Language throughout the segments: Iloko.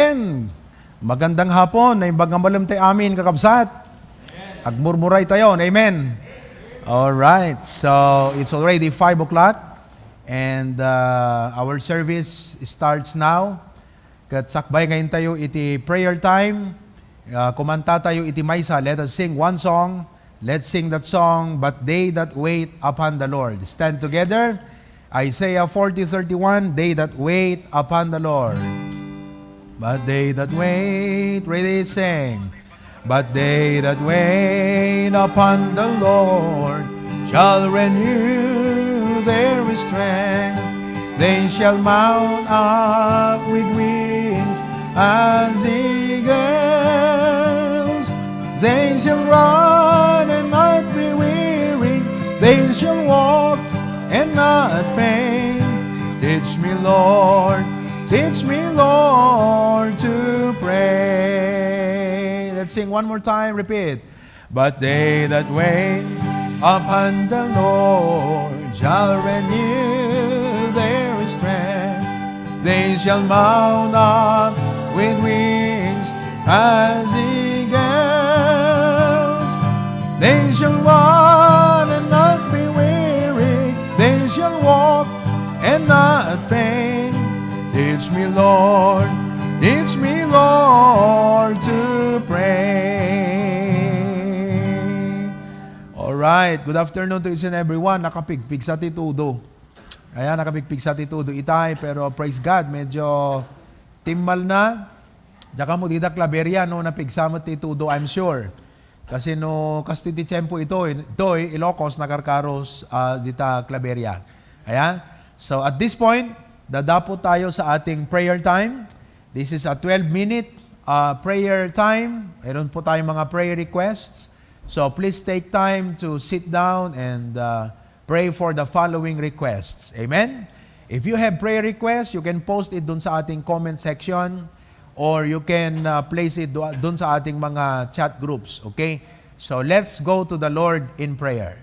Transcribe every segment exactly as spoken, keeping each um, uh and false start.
Amen. Magandang hapon. Naimbag nga malem tay amin, kakabsat. Agmurmuray tayo. Amen. All right. So, it's already five o'clock and, uh, our service starts now. Ket sakbay nga intayo iti prayer time. Uh, kumanta tayo iti maysa. Let us sing one song. Let's sing that song, "But They That Wait Upon the Lord." Stand together. Isaiah forty thirty-one, "They that wait upon the Lord." But they that wait, ready, sing. But they that wait upon the Lord shall renew their strength. They shall mount up with wings as eagles. They shall run and not be weary. They shall walk and not faint. Teach me, Lord, teach me, Lord, to pray. Let's sing one more time. Repeat. But they that wait upon the Lord shall renew their strength. They shall mount up with wings as eagles. They shall run and not be weary. They shall walk and not faint. Teach me, Lord, teach me, Lord, to pray. All right. Good afternoon to each and everyone. Nakapigpigsa ti tudo. Ayan, nakapigpigsa ti tudo itay, pero praise God, medyo timmal na. Diak ammo dita Claveria, no, napigsa met ti tudo, I'm sure. Kasi no, kastoy ti tiempo ito, in-, itoy, Ilocos, nakarkaros, ah, dita Claveria. Ayan. So, at this point, dadapo tayo sa ating prayer time. This is a twelve-minute, ah, prayer time. Mayroon po tayong mga prayer requests. So, please take time to sit down and, ah, pray for the following requests. Amen? If you have prayer requests, you can post it dun sa ating comment section or you can, uh, place it do-, dun sa ating mga chat groups. Okay? So, let's go to the Lord in prayer.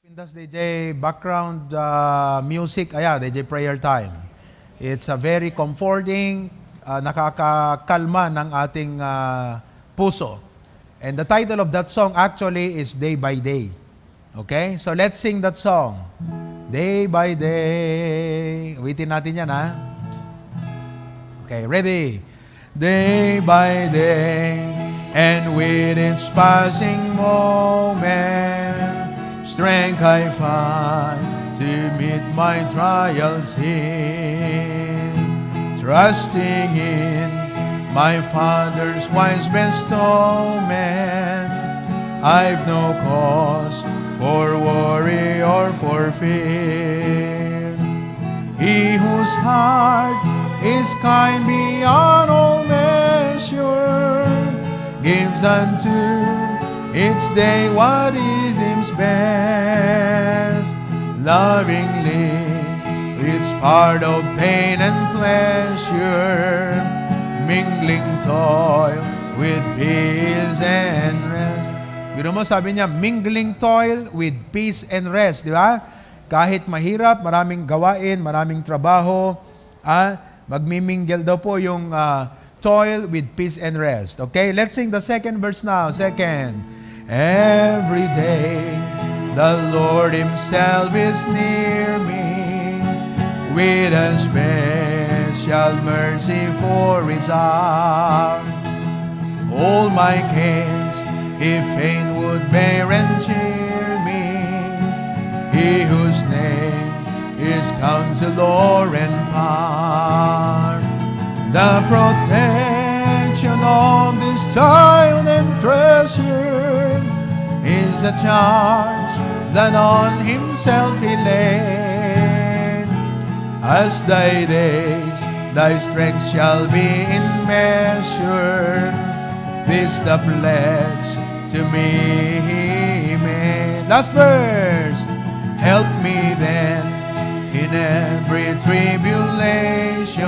Pintas D J background, uh, music, ayan, D J prayer time. It's a very comforting, uh, nakakakalma ng ating, uh, puso. And the title of that song actually is Day by Day. Okay? So let's sing that song. Day by day. Awitin natin yan, ha? Okay, ready? Day by day, and with each passing moment, strength I find to meet my trials here. Trusting in my Father's wise bestowment, I've no cause for worry or for fear. He whose heart is kind beyond all measure gives unto each day what he deems best. Lovingly, it's part of pain and pleasure, mingling toil with peace and rest. Biro mo, sabi niya, mingling toil with peace and rest, di ba? Kahit mahirap, maraming gawain, maraming trabaho, ah, magmimingle daw po yung, ah, toil with peace and rest. Okay, let's sing the second verse now. Second. Every day, the Lord Himself is near me with a special mercy for His arm. All my cares He fain would bear and cheer me. He whose name is Counselor and Power. The protection of this child and treasure is a charge that on himself he laid. As thy days, thy strength shall be in measure. This the pledge to me he made. Last verse. Help me then in every tribulation,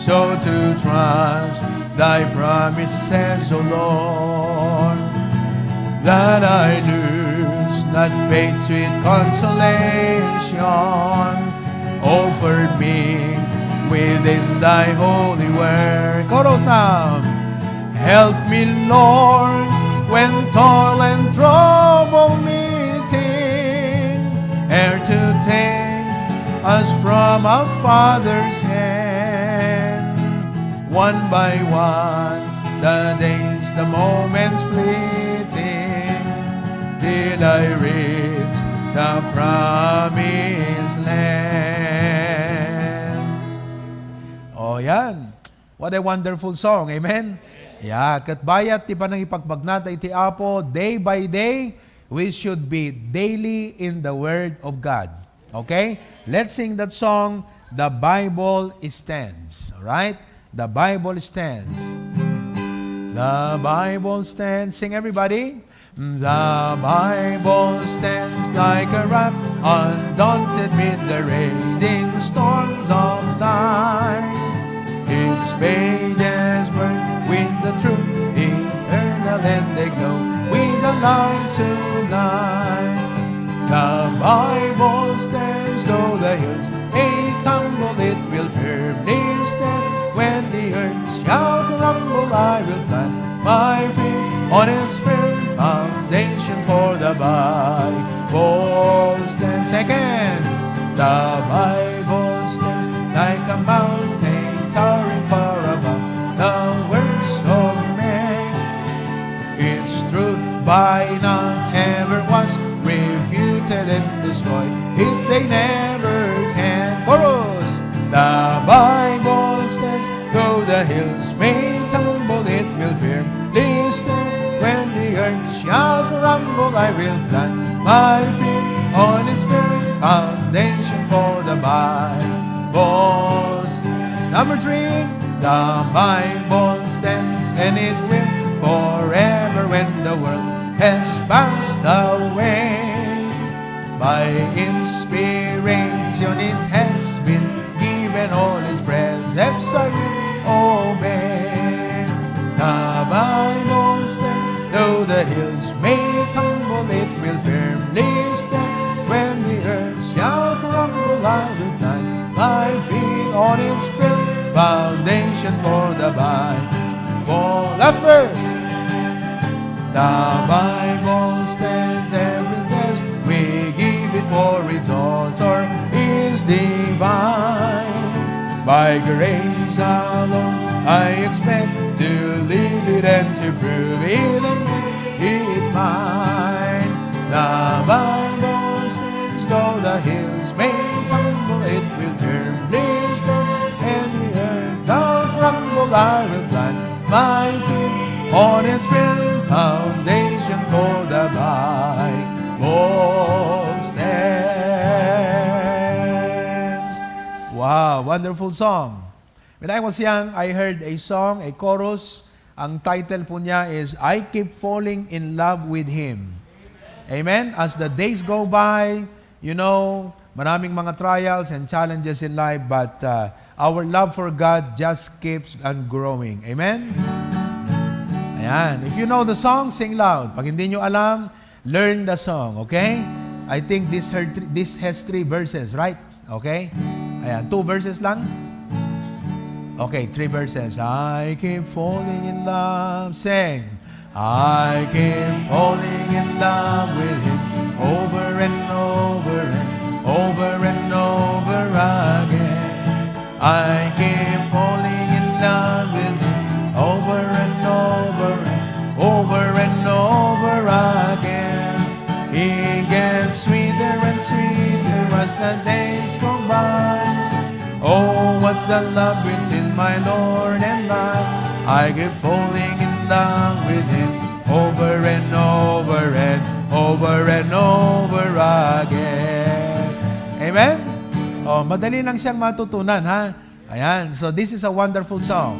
so to trust thy promises, O Lord, that I lose not faith's sweet consolation offered me within thy holy word. Chorus now. Help me, Lord, when toil and trouble meeting, ere to take us from our Father's hand. One by one, the days, the moments fleeting, till I reach the promised land. O, yan. What a wonderful song. Amen? Yeah, ket bayat ti panangipagbagnata iti Apo, day by day, we should be daily in the Word of God. Okay? Let's sing that song, The Bible Stands. All right? The Bible Stands. The Bible Stands. Sing, everybody. The Bible stands like a rock, undaunted mid the raging storms of time. Its pages burn with the truth eternal, and they glow with the light sublime. The Bible stands though the hills may tumble, it will firmly stand. When the earth shall crumble, I will plant my feet on its firm foundation, for the Bible stands. Second, the Bible stands like a mountain towering far above the works of men. Its truth by none ever was refuted and destroyed, if they never can. Chorus! The Bible stands, though the hills may tumble, it will firmly stand. When the earth shall crumble, I will plant my feet on its firm foundation, for the Bible stands. Number three, the Bible stands, and it will forever when the world has passed away. By inspiration it has been given, all its precepts I will obey. The Bible stands, though the hills may tumble, it will firmly on its firm foundation for the Bible. Last verse. The Bible stands every test we give it, for its author is divine. By grace alone, I expect to live it and to prove it and make it mine. The Bible stands, though the hills may tumble, it will firmly stand. Every earth doth crumble, I will plant my feet on its firm foundation, for the Bible stands. Wow, wonderful song. When I was young, I heard a song, a chorus. Ang title po niya is, "I Keep Falling in Love with Him." Amen? As the days go by, you know, maraming mga trials and challenges in life, but, uh, our love for God just keeps on growing. Amen? Ayan. If you know the song, sing loud. Pag hindi nyo alam, learn the song, okay? I think this, her, this has three verses, right? Okay? Ayan, two verses lang. Okay, three verses. I keep falling in love. Sing. I keep falling in love with him over and over and over and over again. I keep falling in love with him over and over and over and over again. He gets sweeter and sweeter as the days go by. Oh, what a love between my Lord and I. I keep falling in love with him over and over and over and over again. Amen? Oh, madali lang siyang matutunan, ha? Ayan, so this is a wonderful song.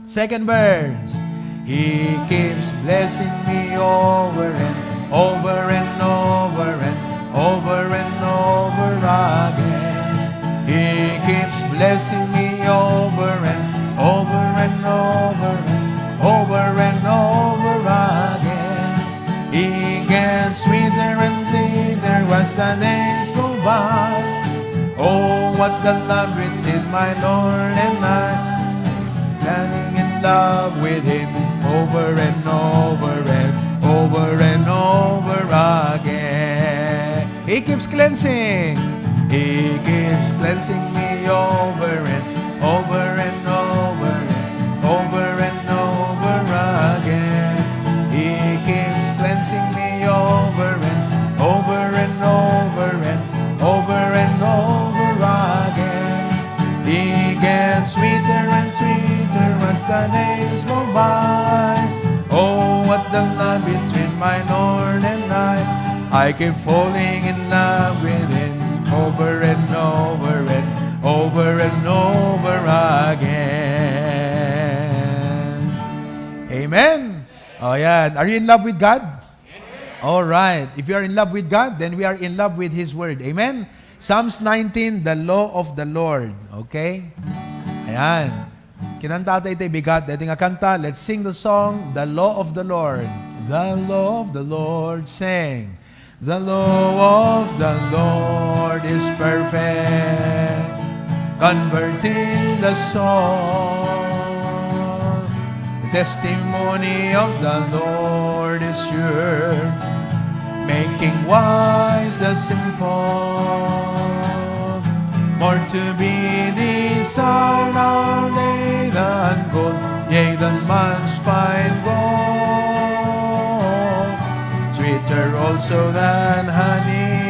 Second verse. He keeps blessing me over and over and over and over and over again. He keeps blessing me over and over and over and over and over again. He gets sweeter and sweeter as the days go by. Oh, what a love between my Lord and I. Falling in love with him over and over and over and over again. He keeps cleansing. He keeps cleansing me over and over and over and over and over again. He keeps cleansing me over and over and over and over and over again. He gets sweeter and sweeter as the days go by. Oh, what a love between my Lord and I. I keep falling in love with him over and over and over and over again. Amen. Oh, yan. Are you in love with God? All right. If you are in love with God, then we are in love with His Word. Amen? Psalms nineteen, the law of the Lord. Okay? Ayan. Kinanta ta iti bigat, dati nga kanta, let's sing the song, The Law of the Lord. The law of the Lord, sing. The law of the Lord is perfect, converting the soul. The testimony of the Lord is sure, making wise the simple. More to be desired are they than gold, yea, than much fine gold. Sweeter also than honey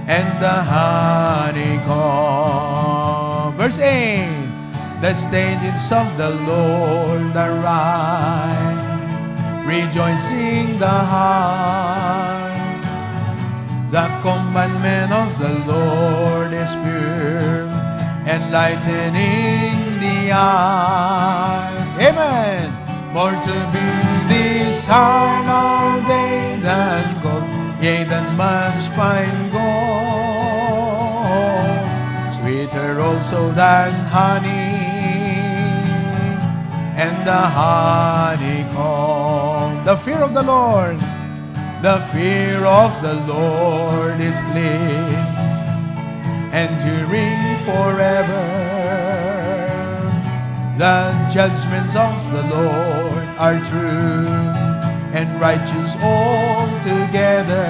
and the honeycomb. Verse eight. The statutes of the Lord are right, rejoicing the heart. The commandment of the Lord is pure, enlightening the eyes. Amen. More to be desired are they than gold, yea, than much fine gold. Sweeter also than honey and the honeycomb. The fear of the Lord. The fear of the Lord is clean, enduring forever. The judgments of the Lord are true and righteous altogether.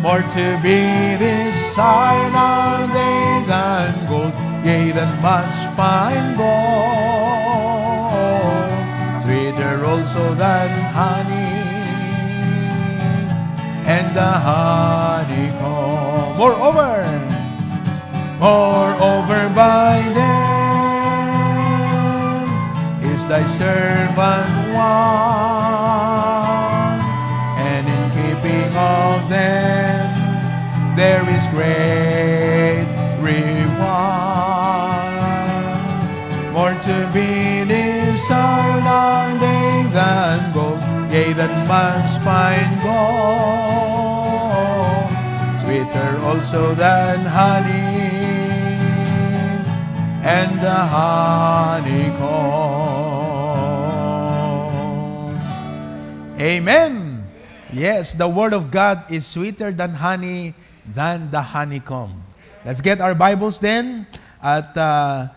More to be desired are they than gold, yea, than much fine gold, sweeter also than honey and the honeycomb. Moreover, moreover, by them is thy servant warned, and in keeping of them there is great reward. More to be desired are they than gold, yea, than much fine gold, sweeter also than honey and the honeycomb. Amen. Yes, the word of God is sweeter than honey, than the honeycomb. Let's get our Bibles then at uh,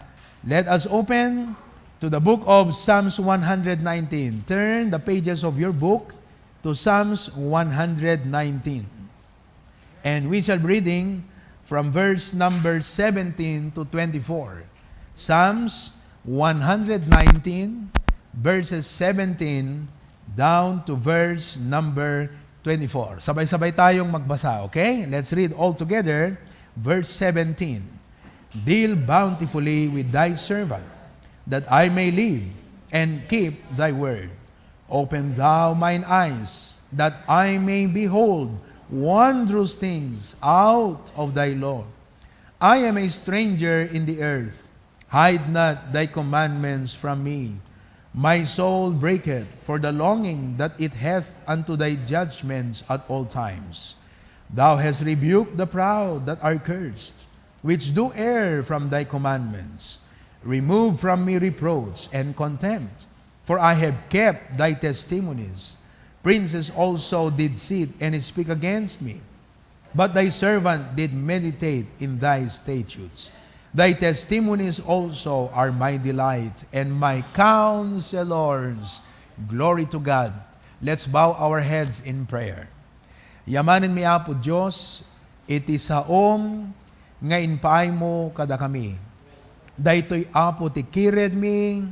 let us open to the book of Psalms one hundred nineteen. Turn the pages of your book to Psalms one hundred nineteen. And we shall be reading from verse number seventeen to twenty-four. Psalms one hundred nineteen, verses seventeen down to verse number twenty-four. Sabay-sabay tayong magbasa, okay? Let's read all together. Verse seventeen. Deal bountifully with thy servant, that I may live and keep thy word. Open thou mine eyes, that I may behold wondrous things out of thy law. I am a stranger in the earth. Hide not thy commandments from me. My soul breaketh for the longing that it hath unto thy judgments at all times. Thou hast rebuked the proud that are cursed, which do err from thy commandments. Remove from me reproach and contempt, for I have kept thy testimonies. Princes also did sit and speak against me, but thy servant did meditate in thy statutes. Thy testimonies also are my delight and my counselors. Glory to God. Let's bow our heads in prayer. Yamanenmi, Apo Dios, iti saom nga impaaymo kadakami. Daytoy, Apo, ti kiredmi,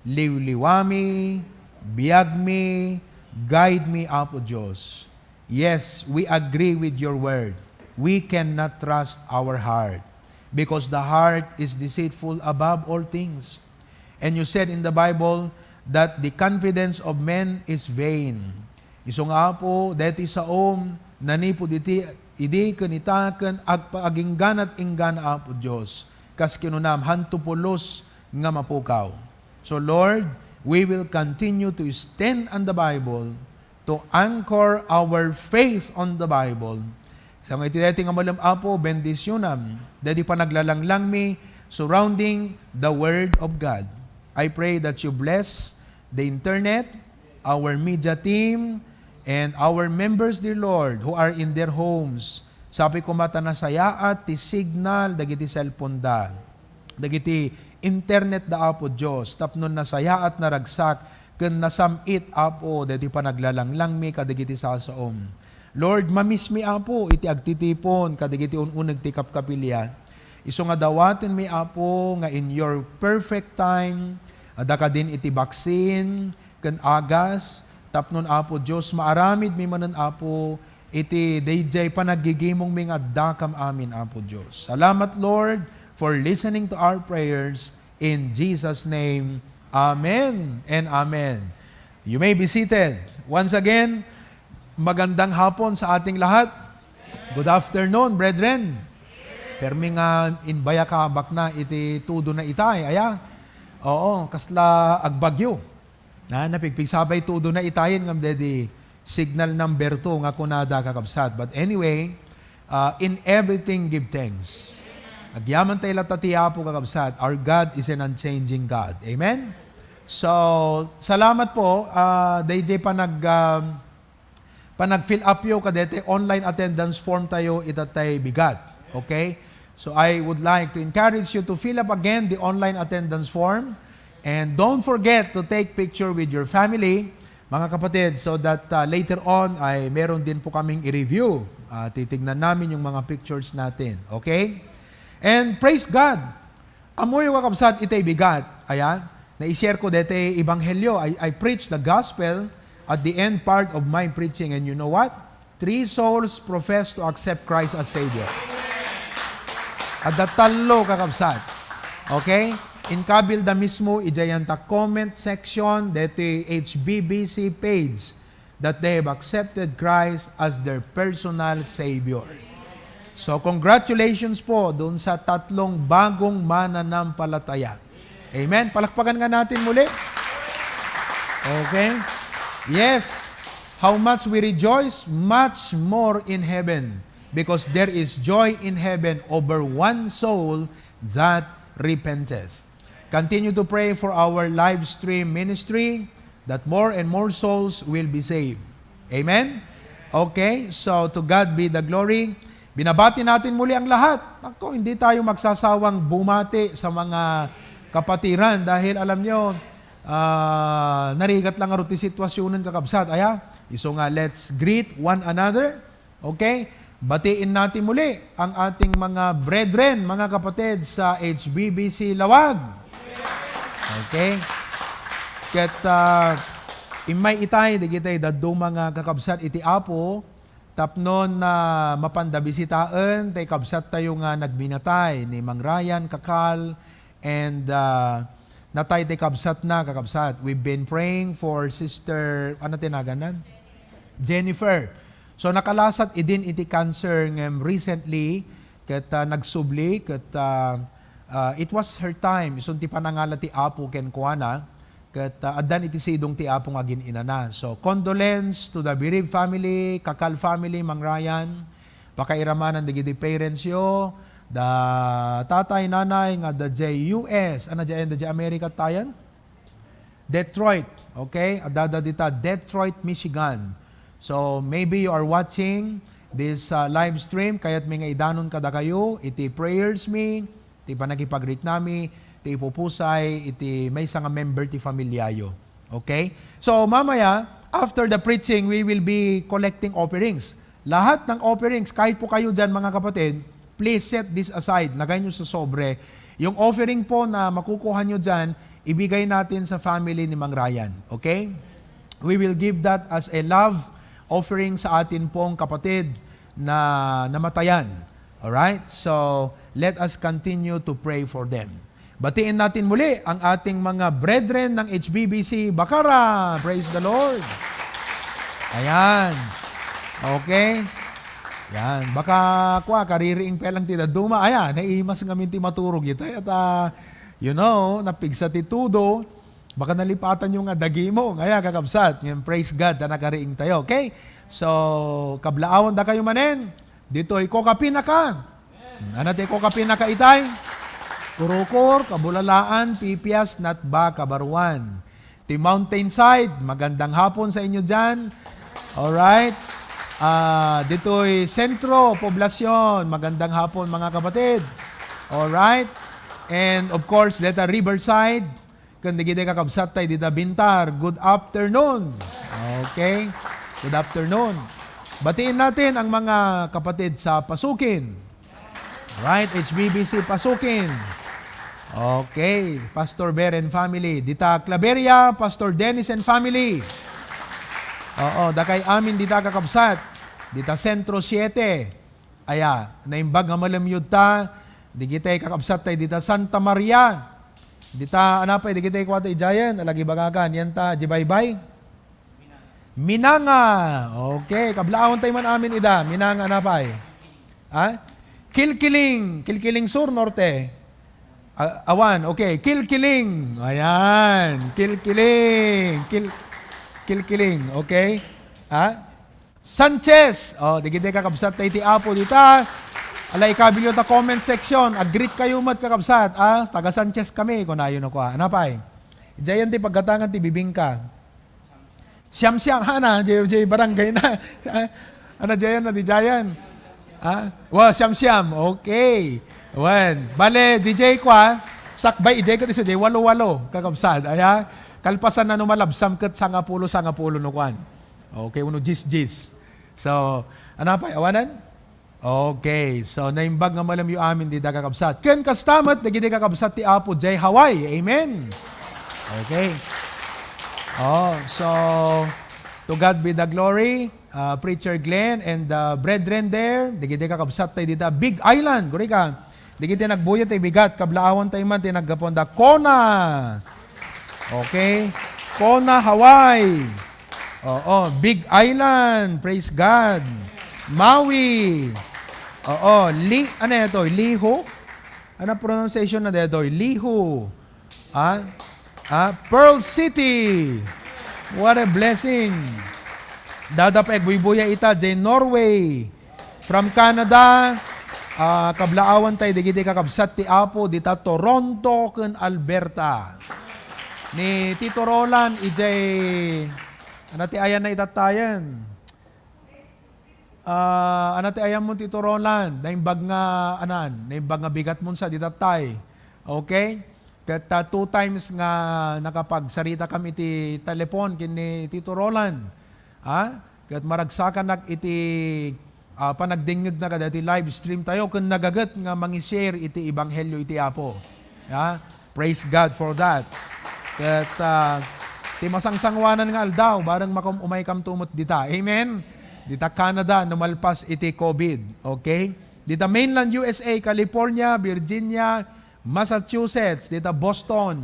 liwliwami, biagmi, guide mi, Apo Dios. Yes, we agree with your word. We cannot trust our heart because the heart is deceitful above all things. And you said in the Bible that the confidence of men is vain. Isu nga, Apo, daytoy saom, nanipud iti, idi ken ita, ken agpa-, agingganat inggana, Apo Dios. Kas kinunam, hanto pulos nga mapukaw. So, Lord, we will continue to stand on the Bible, to anchor our faith on the Bible. Sa nga iti daytoy nga malem, Apo, bendisyonam daytoy panaglalanglangmi surrounding the Word of God. I pray that you bless the internet, our media team, and our members, dear Lord, who are in their homes. Sapay koma ta nasayaat ti signal dagiti cellphone da, dagiti internet da, Apo Dios, tapno nasayaat, naragsak, ken nasam-it, Apo, daytoy panaglalanglangmi kadagiti sasaom. Lord, mamismi, Apo, iti agtitipon kadagiti un-uneg ti kapkapilya. Isu nga dawatenmi, Apo, nga in your perfect time, adda kadin iti baksin ken agas, tapnon, Apo Dios, maaramidmi manen, Apo, iti daydiay panaggigimongmi nga addakam amin, Apo Dios. Salamat, Lord, for listening to our prayers. In Jesus' name, amen and amen. You may be seated. Once again, magandang hapon sa ating lahat. Good afternoon, brethren. Permi nga imbayakabakna iti tudo na itay, aya? Oo, kasla agbagyo. Na, napigpigsabay tudo na itayen ngem daydi signal number two nga kunada, kakabsat. But anyway, uh, in everything give thanks. Agyaman tayo latta ti Apo, kakabsat. Our God is an unchanging God. Amen? So, salamat po, uh, daydi panag, um, panag-fill up yo kadete online attendance form tayo, ita tay bigat. Okay? So I would like to encourage you to fill up again the online attendance form. And don't forget to take picture with your family, mga kapatid, so that uh, later on ay meron din po kaming i-review. Uh, titignan namin yung mga pictures natin. Okay? And praise God! Ammoyo, kakabsat, itay bigat. Aya, na-share ko dete ebanghelyo. I, I preached the gospel at the end part of my preaching. And you know what? Three souls profess to accept Christ as Savior. Adda tallo, kakabsat. Okay? Inkabilda mismo, idiay ta comment section, deti H B B C page, that they have accepted Christ as their personal Savior. So, congratulations po dun sa tatlong bagong mananampalataya. Amen? Palakpakan nga natin muli. Okay? Yes. How much we rejoice, much more in heaven. Because there is joy in heaven over one soul that repenteth. Continue to pray for our live stream ministry that more and more souls will be saved. Amen? Okay, so to God be the glory. Binabati natin muli ang lahat. Ako, hindi tayo magsasawang bumati sa mga kapatiran dahil alam nyo, ah, narigat lang nga ruti sitwasyonen, kakabsat. Aya, isu nga, let's greet one another. Okay? Batiin natin muli ang ating mga brethren, mga kapatid sa H B B C Lawag. Okay? Ket, ah, immay itay, digitay dadduma nga kakabsat iti Apo, tapnon na mapanda bisitaen, tay kabsat tayo nga nagbinatay, ni Mang Ryan, Kakal, and, ah, natay tay kabsat na, kakabsat. We've been praying for Sister, ano tinagan nan? Jennifer. So, nakalasat idin iti cancer ngem recently, ket, ah, nagsubli, ket, ah, ah, it was her time. Isun ti panangala ti Apo kenkuana, ket, ah, addan iti sidong ti Apo nga agin-inana. So, condolence to the bereaved family, Kakal family, Mang Ryan. Pakairamanan dagiti parents yo, da tatay, nanay nga adda diay U S, ano diay, adda diay America tayan? Detroit, okay? Adda dita Detroit, Michigan. So, maybe you are watching this, uh, live stream, kayatmi nga idanon kadakayo iti prayers mi, ti panagipagrit nami, ti ipupusay iti maysa nga member ti familiayo. Okay? So, mamaya, after the preaching, we will be collecting offerings. Lahat ng offerings, kahit po kayo dyan, mga kapatid, please set this aside. Lagay nyo sa sobre. Yung offering po na makukuha nyo dyan, ibigay natin sa family ni Mang Ryan. Okay? We will give that as a love offering sa atin pong kapatid na namatayan. Alright? So, let us continue to pray for them. Batiin natin muli ang ating mga brethren ng H B B C Bacara. Praise the Lord. Ayan. Okay. Yan. Baka, kwa, kaririing pa lang ti dadduma. Ayan, naimas ngamin ti maturog ita. At, ah, you know, napigsa ti tudo. Baka nalipatan nyo nga dagimo. Ayan, kakabsat. Ngayon, praise God, na nakariing tayo. Okay? So, kablaawan da kayo manen. Ditoy Coca Pinaca. Ano ti Coca Pinaca itay? Kurukor, Kabulalaan, Pipias, Natba, Kabaruan. Ti Mountainside, magandang hapon sa inyo dyan. Alright. Ah, ditoy Sentro, Poblacion, magandang hapon, mga kapatid. Alright. And of course, deta Riverside, ken dagiti kakabsat tay dita Bintar, good afternoon. Okay. Good afternoon. Batiin natin ang mga kapatid sa Pasukin. Right, H B B C Pasukin. Okay, Pastor Bear and family. Dita Claveria, Pastor Dennis and family. Oo, dakay amin dita kakabsat. Dita Centro siete. Aya, naimbag nga malem yudta, digitay kakabsat tay dita Santa Maria. Dita, anapay, digitay kuwata idiayen, alagi bagagan, yanta, Jibaybay. Minanga. Okay, kablaawan tay man amin ida. Minanga, anapay? Ha? Kilkiling. Kilkiling Sur, Norte? A-, awan. Okay, Kilkiling. Ayan. Kilkiling. Kil-, Kilkiling. Okay? Ha? Sanchez. Oh, digiti kakabsat tay ti Apo dita. Ala, ikabilyo ta comment section. Ag-greet kayo met, kakabsat. Ah, taga Sanchez kami. Kunayo no kua. Anapay? Diayen ti paggatangan ti bibingka. Siyam-siyam, hana, jay, jay barangay na. Ana, diayen na, di diayen. Ha? Wa, siyam-siyam. Okay. Wen. Bale, D J ko, ha? Sakbay, D J ko, D J, walo-walo, kakabsat. Aya? Kalpasan na no malabsam ket sangapulo, sangapulo no kuan. Okay, uno, diyes, diyes. So, ano pa, awanan? Okay. So, naimbag nga malemyo amin dita, kakabsat. Ken kasta met, dagiti kakabsat ti Apo, jay Hawaii. Amen. Okay. Oh, so, to God be the glory. Ah, Preacher Glenn and the brethren there, dagiti kakabsat tayo dita, Big Island, guri ka. Dagiti nagbuya tayo bigat, kablaawan tayo man, ti naggapuan da, Kona. Okay? Kona, Hawaii. Oo, Big Island, praise God. Maui. Oo, Li, ano ito? Liho? Ano pronunciation na dito? Liho. Ah? Ah, Pearl City. What a blessing. Dada pa agbuybuya ita, jay Norway. From Canada, ah, kablaawan tayo, digiti kakabsat ti Apo, dita Toronto ken Alberta. Ni Tito Roland, ijay, ano ti ayan na itatayan? Ah, ano ti ayam mo, Tito Roland? Naimbag nga, anan? Naimbag nga bigat mo sa ditatay. Okay? Ket, ah, two times nga nakapagsarita kami iti telepon ken ni Tito Roland. Ha? Ket maragsakanak iti, ah, panagdengngegna kadagiti live stream tayo ken nagaget nga mangi-share iti ebanghelio iti Apo. Ha? Praise God for that. Ket, ah, ti masangsanguanan nga aldaw, bareng makum-, umaykam tumot dita. Amen? Dita Canada, no malpas iti covid. Okay? Dita mainland U S A, California, Virginia, Massachusetts, dita Boston.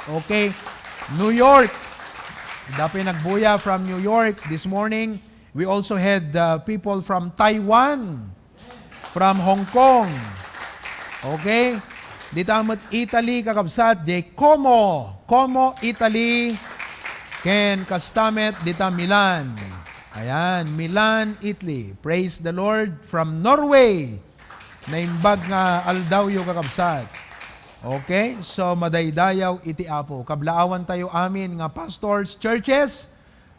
Okay? New York. Dapay nagbuya from New York this morning. We also had, uh, people from Taiwan, from Hong Kong. Okay? Dita met Italy, kakabsat, jay Como. Como, Italy. Ken kasta met, dita Milan. Ayan, Milan, Italy. Praise the Lord. From Norway. Naimbag nga aldawyo, kakabsat. Okay? So, madaydayaw iti Apo. Kablaawan tayo amin nga pastors, churches,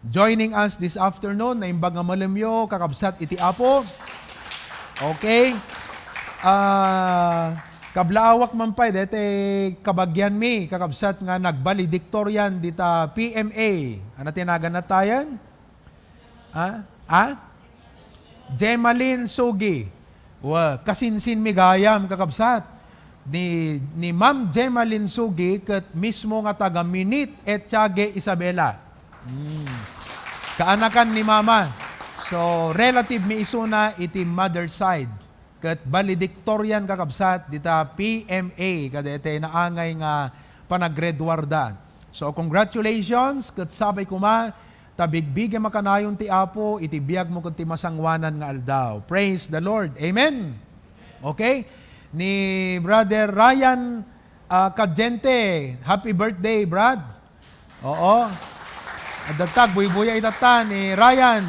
joining us this afternoon. Naimbag nga malemyo, kakabsat iti Apo. Okay? Ah, kablaawak man pay, dete kabagianmi, kakabsat nga nagvaledictorian dita P M A. Ano ti nagan na tayan? Ha? Ha? Jemalyn Sugi. Wa, kasinsinmi gayam, kakabsat. Ni, ni Ma'am Jemalyn Sugi ket mismo nga taga Minit, Etiague, Isabela. Hmm. Kaanakan ni Mama. So, relative mi isuna iti mother side. Ket valedictorian, kakabsat, dita P M A, kadaytay naangay nga panaggraduarda. So, congratulations, ket sapay koma, ta bigbigem a kanayon ti Apo iti biagmo ket ti masangoanan nga aldaw. Praise the Lord. Amen. Okay? Ni Brother Ryan, ah, Cadiente, happy birthday, Brad. Oo. Adda ta, buybuya itatta ni Ryan.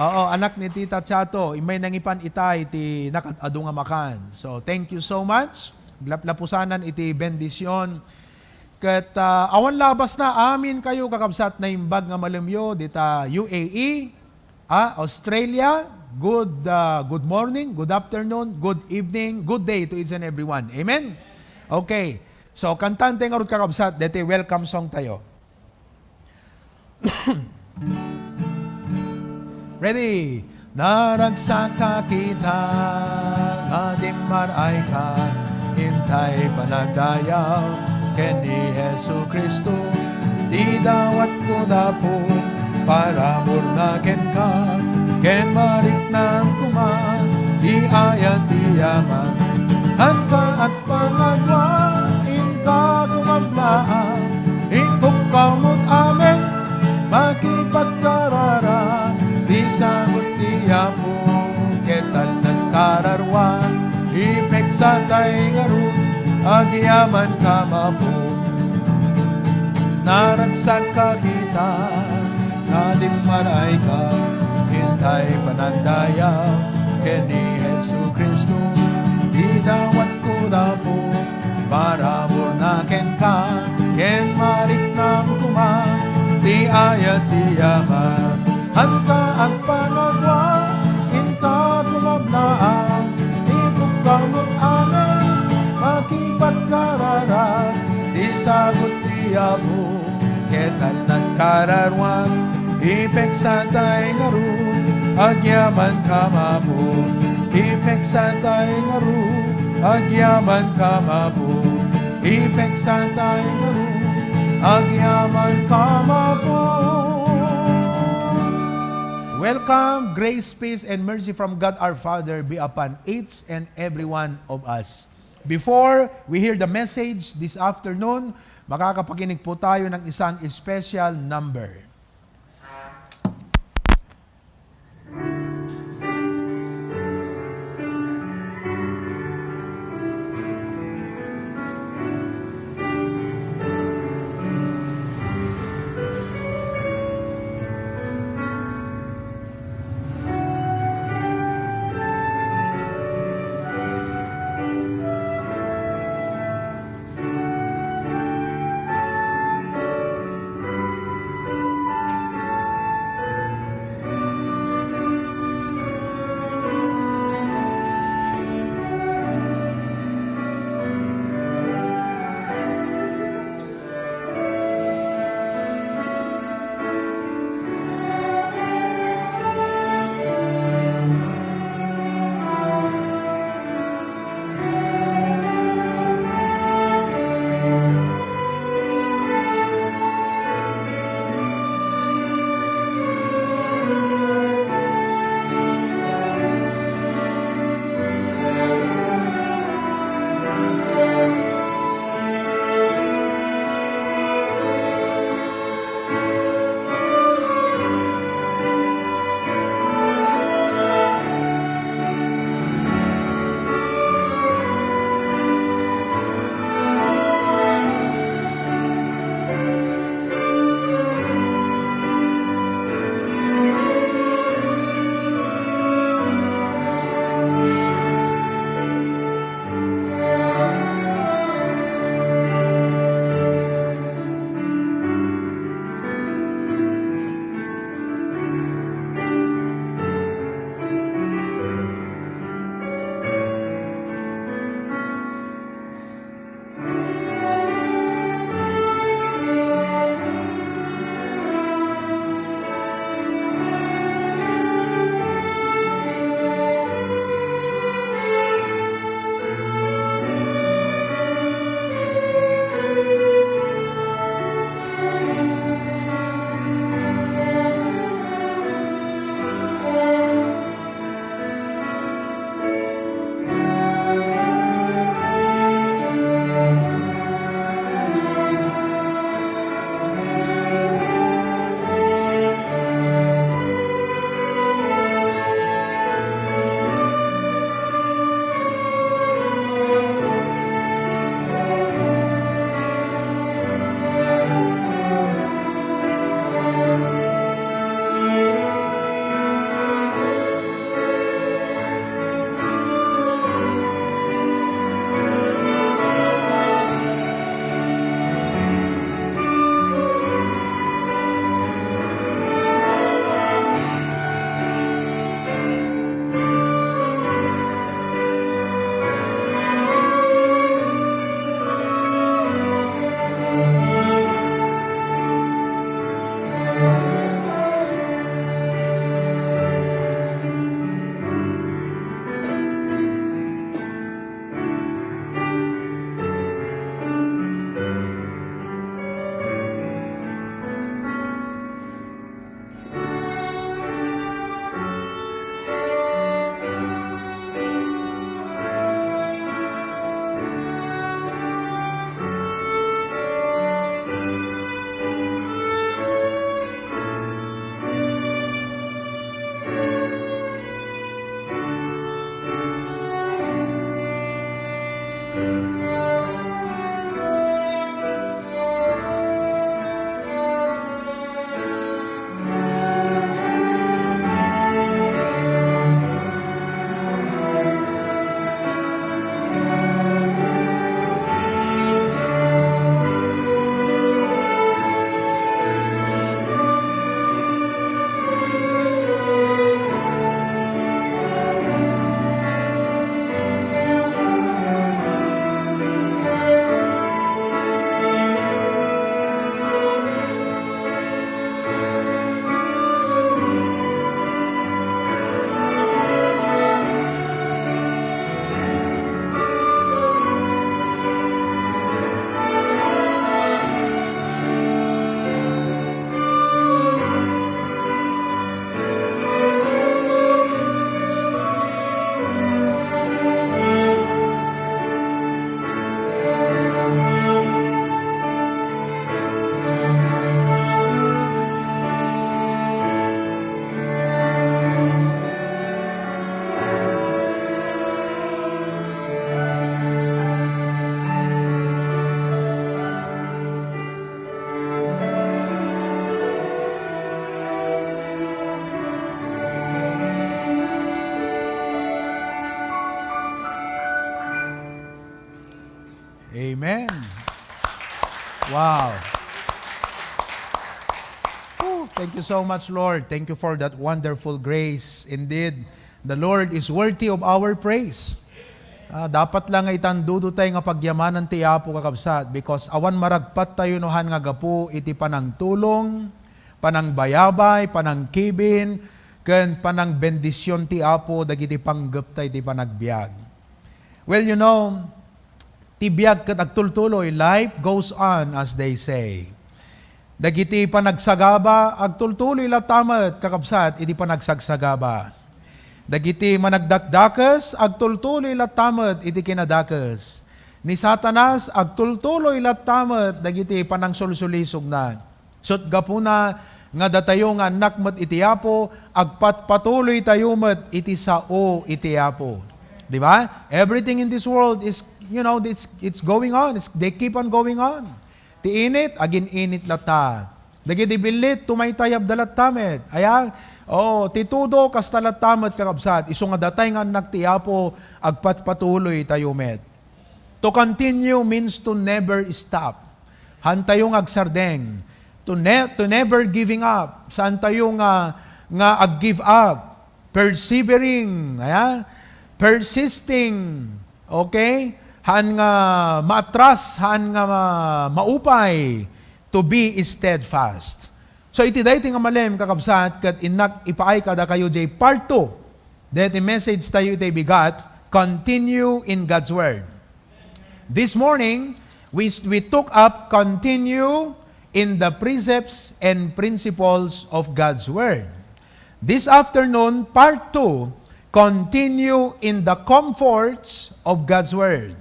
Oo, anak ni Tita Chato. Immay nangipan ita iti nakad-adu nga makan. So, thank you so much. Laplapusanan iti bendisyon. Ket, ah, awan labasna, amin kayo, kakabsat, naimbag nga malemyo, dita U A E, ah, Australia. Good, ah, good morning, good afternoon, good evening, good day to each and everyone. Amen? Okay. So, kantante ngarud, kakabsat, deti welcome song tayo. Ready? Naragsakak ita nga dimmaray ka, intay panagdayaw ken ni Jesu-Cristo, ti dawatko dapo, paraburna kenka, ken mariknam koma ti ayat ti Ama. Anta Pangagwa, inka kumamlaan, ikukkaw mo't amin, makipagkararag, ti sagut ti Apo, ket aldan kararua, ipeksa tay ngarud, agyaman ka mapu. Naragsak ka kita, nga dimmaray ka, intay panagdayaw, ken ni Jesu-Cristo, idawat Kudapo, paraburna kenka, ken mariknam koma, ti ayat ti Ama. Anta agpangagwa, inka kumabla, Tagot ti Apo, ket alnan kararuam, ipeksa tay ngarud, agyaman ka mapu. Ipeksa tay ngarud, agyaman ka mapu. Ipeksa tay ngarud, agyaman ka mapu. Welcome, grace, peace, and mercy from God our Father be upon each and every one of us. Before we hear the message this afternoon, makakapakinig po tayo ng isang special number. Wow. Oh, thank you so much, Lord. Thank you for that wonderful grace. Indeed, the Lord is worthy of our praise. Ah, dapat lang nga itandudo tayo nga pagyamanan ti Apo, kakabsat, because awan maragpat tayo no han nga gapu iti panangtulong, panangbayabay, panangkibin, ken panangbendision ti Apo dagiti panggep tayo ti panagbiag. Well, you know, ti biag ket agtultuloy, life goes on, as they say. Dagiti panagsagaba, agtultuloy latta met, kakabsat, iti panagsagsagaba. Dagiti managdakdakes, agtultuloy latta met iti kinadakes. Ni Satanas, agtultuloy latta met dagiti panangsulsulisogna. Ket gapuna nga datayo nga annak met iti Apo, agpatpatuloy tayo met iti sao iti Apo. Di ba? Everything in this world is, you know, it's, it's going on. It's, they keep on going on. Ti init, agin-init latta. Dagiti billit, tumaytayabda latta met. Aya? Oo, ti tudo, kasta latta met, kakabsat. Isu nga datay nga annak ti Apo, agpatpatuloy tayo met. To continue means to never stop. Hantayo nga agsardeng. To ne-, to never giving up. Saantayo nga, nga ag-give up. Persevering, aya? Persisting. Okay? Haan nga maatras, haan nga ma-, maupay. To be steadfast. So, iti daytoy nga malem, kakabsat, ket innak ipaay kadakayo jay part two. Daytoy message tayo iti bigat, continue in God's Word. This morning, we, we took up continue in the precepts and principles of God's Word. This afternoon, part two, continue in the comforts of God's Word.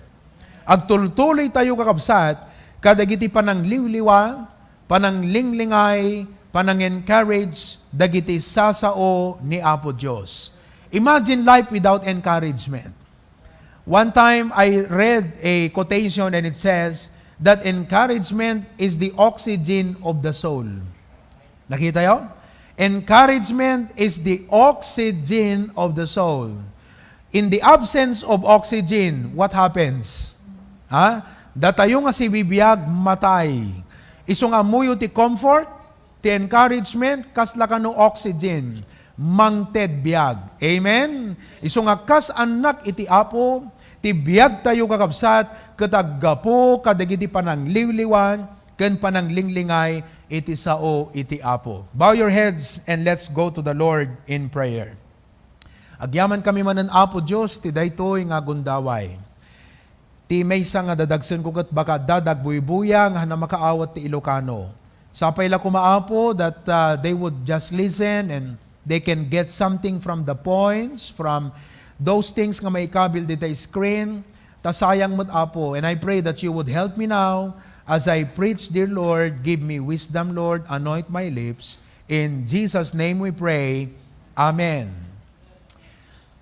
Agtultuloy tayo, kakabsat, kadagiti panangliwliwa, pananglinglingay, panang-encourage dagiti sasao ni Apo Dios. Imagine life without encouragement. One time, I read a quotation and it says that encouragement is the oxygen of the soul. Nakita yo? Encouragement is the oxygen of the soul. In the absence of oxygen, what happens? Ha? Datayo nga sibibiag, matay. Isu nga ammoyo ti comfort, ti encouragement, kasla kano oxygen, mangted biag. Amen? Isu nga kas annak iti Apo, ti biag tayo, kakabsat, ket aggapu kadagiti panangliwliwan ken pananglinglingay iti sao iti Apo. Bow your heads and let's go to the Lord in prayer. Agyaman kami manen, Apo Dios, ti daytoy nga gundaway. Ti maysa nga dadagsenko ket baka adda agbuybuyang a makaawat ti Ilocano. Sapay la koma, Apo, that, uh, they would just listen and they can get something from the points, from those things nga maikabil dita screen. Ta sayang met, Apo. And I pray that you would help me now as I preach, dear Lord. Give me wisdom, Lord. Anoint my lips. In Jesus' name we pray. Amen.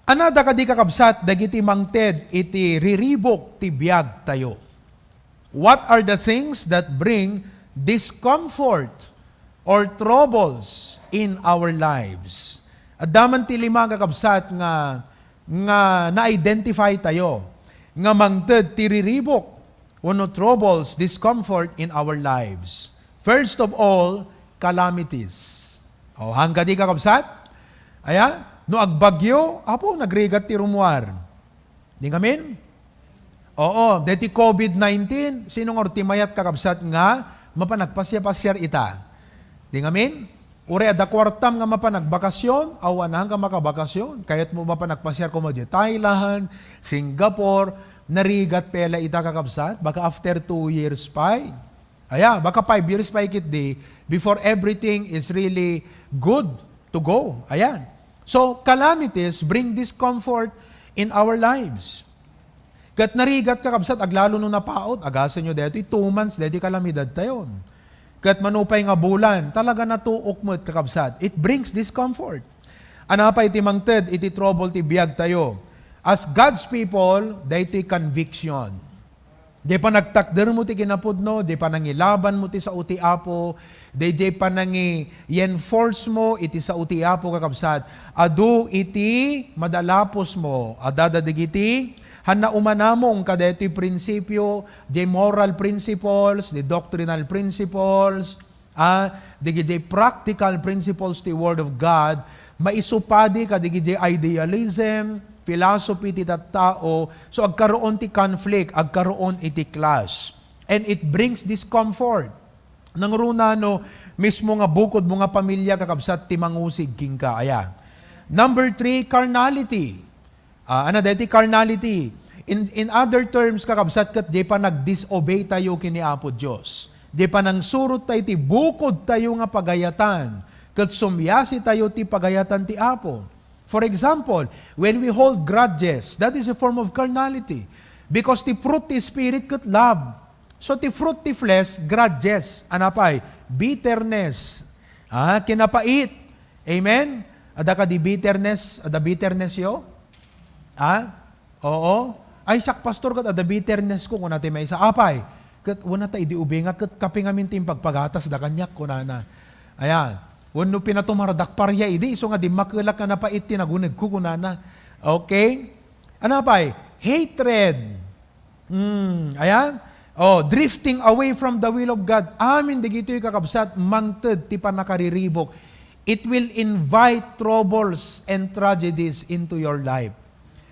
Anada kadi, kakabsat, dagiti mangted iti riribuk ti biagtayo? What are the things that bring discomfort or troubles in our lives? Adda man ti lima, kakabsat, nga, nga na-identify tayo nga mangted ti riribuk wenno troubles, discomfort in our lives. First of all, calamities. O, hangga di, kakabsat? Aya, no agbagyo, Apo, nagrigat ti rummuar. Di ngamin? Oo, deti covid nineteen, sino nga ti mayat, kakabsat, nga mapan agpasiar-pasiar ita? Di ngamin? Uray adda kuartam nga mapan agbakasyon, awan nga makabakasyon. Kayatmo mapan agpasiar koma di Thailand, Singapore, narigat pay la ita, kakabsat, baka after two years pay. Aya, baka five years pay ketdi, before everything is really good to go. Ayan. So, calamities bring discomfort in our lives. Ket narigat, kakabsat, aglalo no napaut, agasenyo daytoy two months, daytoy kalamidadtayon. Ket mano pay nga bulan, talaga natuok met, kakabsat. It brings discomfort. Ania pay ti mangted iti trouble ti biagtayo? As God's people, daytoy conviction. Diay panagtakdermo ti kinapudno, diay panangilabanmo ti sao ti Apo, diay panangi-, i-enforcemo iti sao ti Apo, kakabsat. Adu iti madalapusmo, adda dagiti Hanna umanamong kadaytoy prinsipio, di moral principles, di doctrinal principles, ah, di, di practical principles ti Word of God, maisupadi kadagiti idealism, philosophy ti tattao, so agkaroon ti conflict, agkaroon iti clash. And it brings discomfort. Nangruna no mismo nga bukodmo nga pamilya, kakabsat, ti mangusig kenka. Aya. Number three, carnality. Ah, ano, daytoy carnality. In, in other terms, kakabsat, ket di pa nag-disobey tayo kini Apo Dios. Di pa nangsurot tayo ti bukod tayo nga pagayatan, ket sumiasi tayo ti pagayatan ti Apo. For example, when we hold grudges, that is a form of carnality. Because ti fruit ti Spirit ket love. So ti fruit ti flesh, grudges. Ano pay? Bitterness. Ah, kinapait. Amen? Adda kadi bitterness? Adda bitterness yo? Ha? Oo. Ay, siak, pastor, ket adda bitterness ko, kuna ti maysa. Apay, ket wala ta idi ubingak, ket kape ngamin ti impagpagatasda kaniak, kunana. Ayan. Wenno pinatumardak paria idi, isu nga dimmakelak nga napait ti nagunegko, kunana. Okay? Ano pay? Hatred. Hmm, ayan. Oh, drifting away from the will of God. Amin dagitoy, kakabsat, mangted ti pannakariribuk. It will invite troubles and tragedies into your life.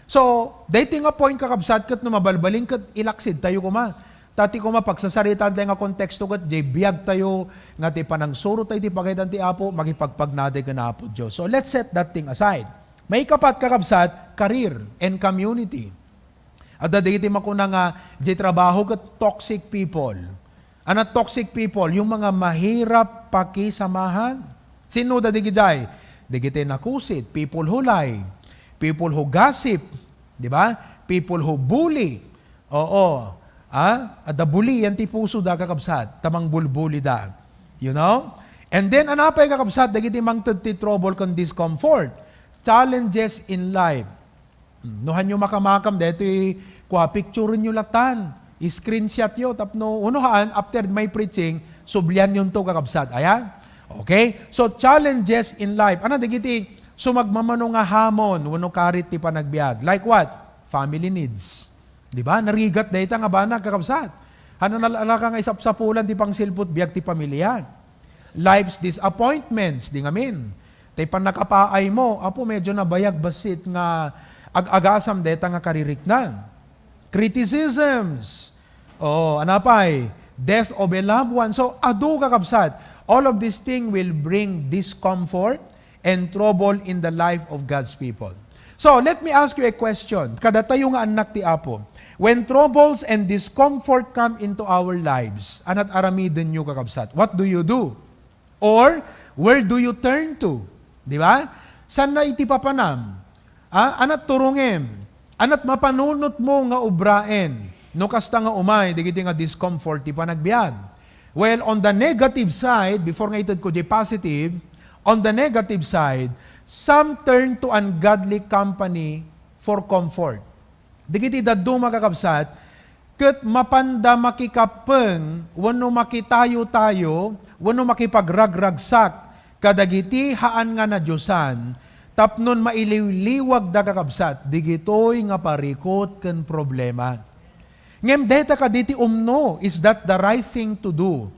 So, daytoy nga point, kakabsat, ket no mabalbalin, ket ilaksid tayo koma. Ta ti koma pagsasaritaan tayo nga konteksto ket jay biag tayo nga ti panangsuro tayo ti pagayatan ti Apo, makipagpagnada ken Apo Dios. So, let's set that thing aside. Maikapat, kakabsat, career and community. Adda dagiti makuna nga jay trabaho ket toxic people. Ano toxic people? Yung mga mahirap pakisamahan. Sino da dagiti jay? Dagiti nakusit, people who lie, people who gossip, di ba? People who bully. Oo. Ah, adda bulian ti puso da, kakabsat, ta mangbulbuli da. You know? And then, ano pay, kakabsat, dagiti mangted ti trouble ken discomfort. Challenges in life. Hmm, no hanyo makamakam, daytoy kua, picture-enyo latan, i-screenshot yo, tapno, uno haan, after my preaching, sublianyonto, kakabsat. Ayan? Okay? So, challenges in life. Ano, dagiti sumagmamano nga hamon, wenno karit ti panagbiag. Like what? Family needs. Di ba? Narigat dayta nga banag, kakabsat. Hano nal-, alaka nga isapsapulan ti pangsilput biag ti pamilya. Life's disappointments, di ngamin. Tay pannakapaay mo, Apo, medyo nabayag bassit nga ag-agasam deta nga kaririknan. Criticisms. Oo, anapay? Death of a loved one. So, adu, kakabsat, all of this thing will bring discomfort and trouble in the life of God's people. So, let me ask you a question. Kadatayo nga annak ti Apo, when troubles and discomfort come into our lives, anat aramiden nyo, kakabsat? What do you do? Or, where do you turn to? Di ba? Saan na iti papanam? Ah, anat turungem? Anat mapanunot mo nga ubraen? No kasta nga umay, dagiti nga discomfort ti panagbiag. Well, on the negative side, before nga ited ko di positive, on the negative side, some turn to ungodly company for comfort. Dagiti dadduma, kakabsat, ket mapanda makikappeng wenno makitayo-tayo wenno makipagragragsak kadagiti haan nga nadiosan tapnon mailiwliwagda, kakabsat, digitoy nga parikut ken problema. Ngem dayta kadi ti umno, is that the right thing to do?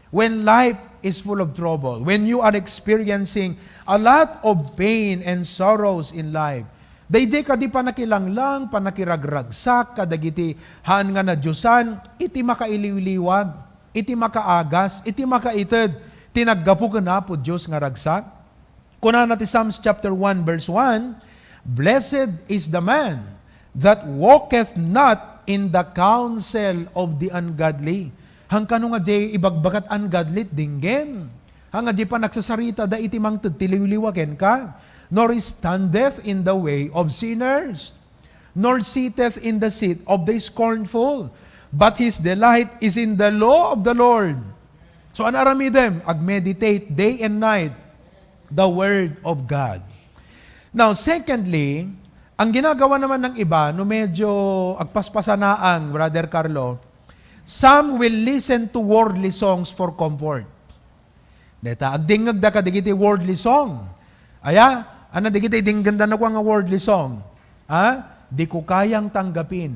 When life is full of trouble, when you are experiencing a lot of pain and sorrows in life, daydiay kadi pannakilanglang, pannakiragragsak kadagiti haan nga nadiosan, iti makailiwliwag, iti makaagas, iti makaited ti naggapu ken Apo Dios nga ragsak? Kunana ti Psalms chapter one, verse one, "Blessed is the man that walketh not in the counsel of the ungodly." Hankano nga di ibagbagat ungodly, dinggen? Haan nga di panagsasaritada iti mangted ti liwliwa kenka? "Nor standeth in the way of sinners, nor sitteth in the seat of the scornful, but his delight is in the law of the Lord." So, ano aramidem? Agmeditate day and night the Word of God. Now, secondly, ang ginagawa naman ng iba, no medyo agpaspasanaang, Brother Carlo, some will listen to worldly songs for comfort. Deta, agdingngegda kadagiti worldly song. Aya, ano dagiti dinggenda no nga worldly song? Ha? Di ko kayang tanggapin.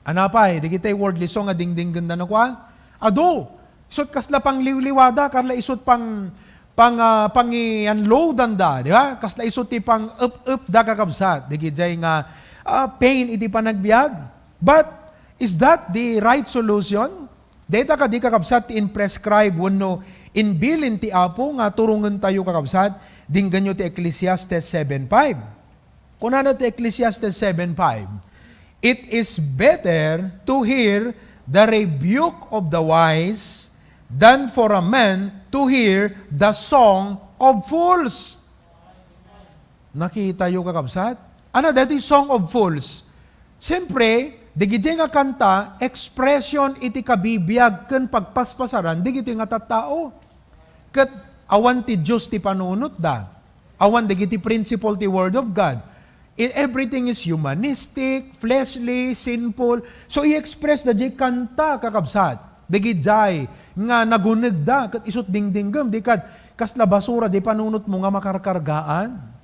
Anapay, dagiti worldly song nga dingdinggenda no kua? Adu, isut' kasla pangliwliwada, kasla isut' pang, pang, ah, pangianlodanda, di ba? Kasla isut' ti pang-ep-epda, kakabsat. Dagiti nga, ah, pain iti panagbiag. But, is that the right solution? Dayta kadi, kakabsat, ti imprescribe wenno imbilin ti Apo nga turongentayo, kakabsat, dinggenyo ti Ecclesiastes seven five. Kunana ti Ecclesiastes seven five, "It is better to hear the rebuke of the wise than for a man to hear the song of fools." Nakitayo, kakabsat? Ano daytoy song of fools? Siyempre, dagiti nga kanta, expression iti kabibiag ken pagpaspasaran dagiti nga tattao. Ket awan ti Dios ti panunotda. Awan dagiti principle ti Word of God. I-, everything is humanistic, fleshly, sinful. So, i-express da diay kanta, kakabsat. Dagiti nga nagunegda, ket isut' dingdinggem, di kad-, kasla basura, di panunotmo nga makarkargaan.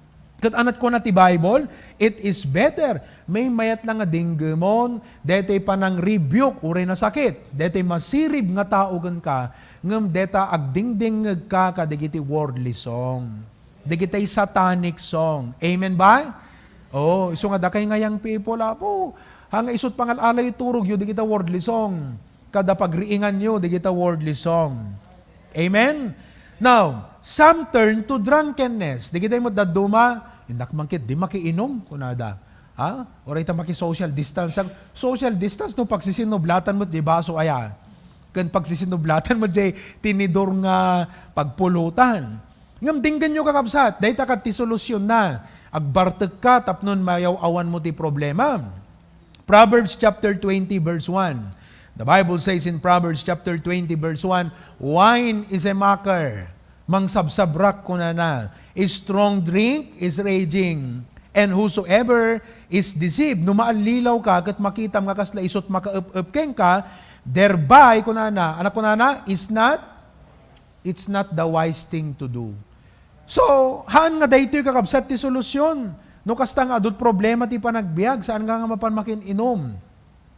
Ket anat kuna ti Bible, it is better. Maymayat la nga dinggemon, daytoy panang-rebuke, uray nasakit. Daytoy masirib nga tao kenka, ngem dayta agdingdingngegka kadagiti worldly song. Dagiti satanic song. Amen ba? Oh, isu nga dakay nga young people, Apo, ha nga isut' pangal-alay turogyo, dagita worldly song. Kada pagriinganyo, dagita worldly song. Amen? Now, some turn to drunkenness. Dagiti met dadduma, innak man ket, di makiinum, kunada. Ha? Uray ta maki-social distance. Social distance, no, pagsisinnublatan met, di baso aya. Ken pagsisinnublatan met, di tinidor nga pagpulutan. Ngem dinggenyo, kakabsat, dayta ket ti solusyonna. Agbartekka tapno mayaw-awanmo ti problema. Proverbs chapter twenty, verse one. The Bible says in Proverbs chapter twenty, verse one, "Wine is a mocker." Mangsabsabrak, kunana. "A strong drink is raging. And whosoever is deceived," no maallilaw ka, ket makitam nga kasla isut' makaep-ep kenka, thereby, kunana, anak kunana, is not It's not the wise thing to do. So, haan nga daytoy, kakabsat, ti solusyon. No kasta nga adut problema ti panagbiag, saan nga, nga mapan makin-inum.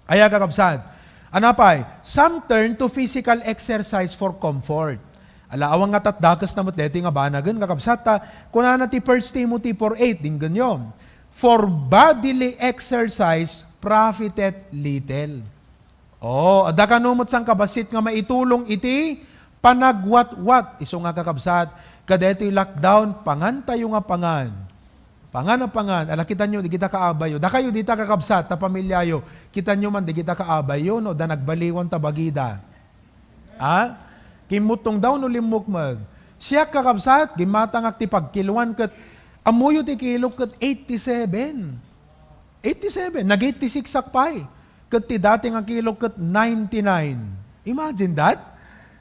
Aya, kakabsat? Anapay, some turn to physical exercise for comfort. Ala, awan nga tatdakes na met daytoy nga banagen, kakabsat, ta kunana ti First Timothy four eight, dinggenyo, "For bodily exercise profiteth little." Oh, adda kano met sangkabassit nga maitulong iti panagwatwat. Isu nga, kakabsat, kadaytoy lockdown, pangantayo nga pangan. Pangan a pangan. Ala, kitanyo, dagita kaabayyo. Dakayo dita, kakabsat, ta pamilyayo. Kitanyo man, dagita kaabayyo, no, da nagbaliwan ta bagida. Ha? Kimmutong daw no limmukmeg. Siak, kakabsat, gimmatangak ti pagkiloan ket ammoyo ti kilok ket eighty-seven. Eighty-seven, nag-eighty-six ak pay. Ket ti dati nga kilo ket ninety-nine. Imagine that?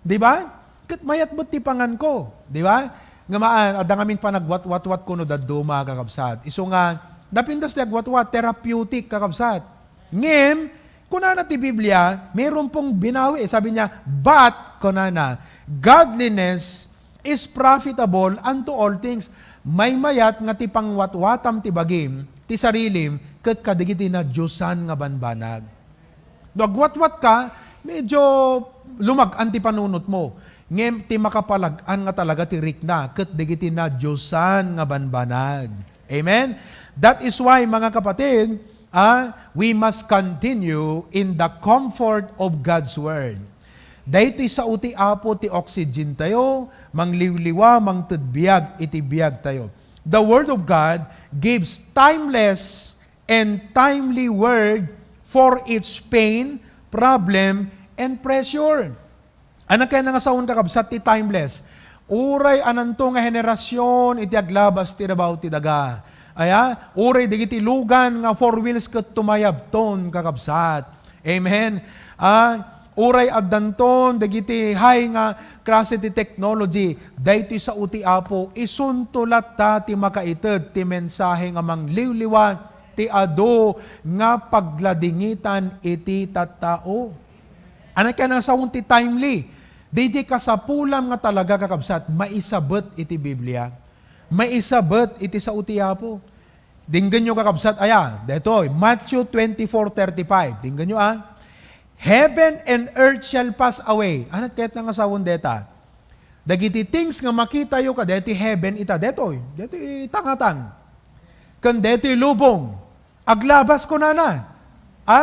Di ba? Ket mayat met ti panganko, di ba? Nga maan, adda ngamin panagwatwatwat kuno dadduma, kakabsat. Isu nga, napintas ti agwatwat, therapeutic, kakabsat. Ngem, kunana ti Biblia, meron pong binawi. Sabi niya, "But," kunana, "godliness is profitable unto all things." Maymayat nga ti pangwatwatam ti bagim, ti sarilim, ket kadagiti nadiosan nga banbanag. No agwatwat ka, medyo lumag-an ti panunotmo. Ngem ti makapalag-an nga talaga ti rikna, ket dagiti nadiosan nga banbanag. Amen? That is why, mga kapatid, ah, we must continue in the comfort of God's Word. Daytoy sao ti Apo ti oxygen tayo, mangliwliwa, mangted biag iti biag tayo. The Word of God gives timeless and timely word for each pain, problem, and pressure. Ano kaya nga saon, kakabsat, ti timeless? Uray ananto nga henerasyon iti aglabas ti rabaw ti daga. Aya, uray dagiti lugan nga four wheels ket tumayabton, kakabsat. Amen. Ah, uray addanton dagiti hay nga klase ti technology, daytoy sao ti Apo, isunto latta ti makaited ti mensahe nga mangliwliwa ti adu nga pagladingitan iti tattao. Ano kaya nga saon ti timely? Daydi kasapulam nga talaga, kakabsat, maisabet iti Biblia. Maisabet iti sao ti Apo. Denggenyo, kakabsat, aya, detoy, Matthew twenty-four thirty-five. Denggenyo, a. "Heaven and earth shall pass away." Ania kayatna nga sawen deta? Dagiti things nga makitayo ka deti heaven ita, detoy, deti tangatan. Ken deti lubong. Aglabas, kunana. A?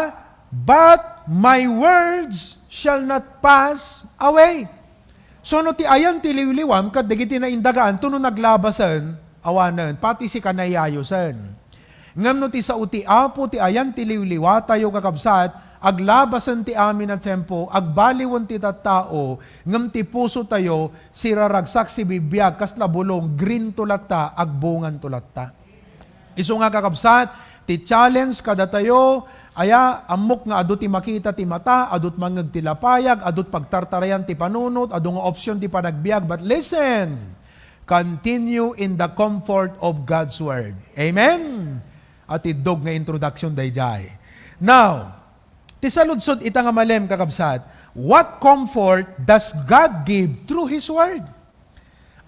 "But my words shall not pass away." So, no ti ayan ti liwliwam ket dagiti naindagaanto no naglabasen, awanen, pati sika nayayosen. Ngem no ti sao ti Apo ti ayan ti liwliwatayo, kakabsat, aglabasen ti amin a tiempo, agbaliwen ti tattao, ngem ti pusotayo, siraragsak, sibibiag, kasla bulong, green to latta, agbungan to latta. Isu nga, kakabsat, ti challenge kadatayo, aya, ammok nga adu ti makita ti mata, adut mangngeg ti lapayag, adut pagtartarayan ti panunot, adu nga option ti panagbiag, but listen, continue in the comfort of God's Word. Amen? Atiddog nga introduction daydiay. Now, ti saludsod ita nga malem, kakabsat, what comfort does God give through His Word?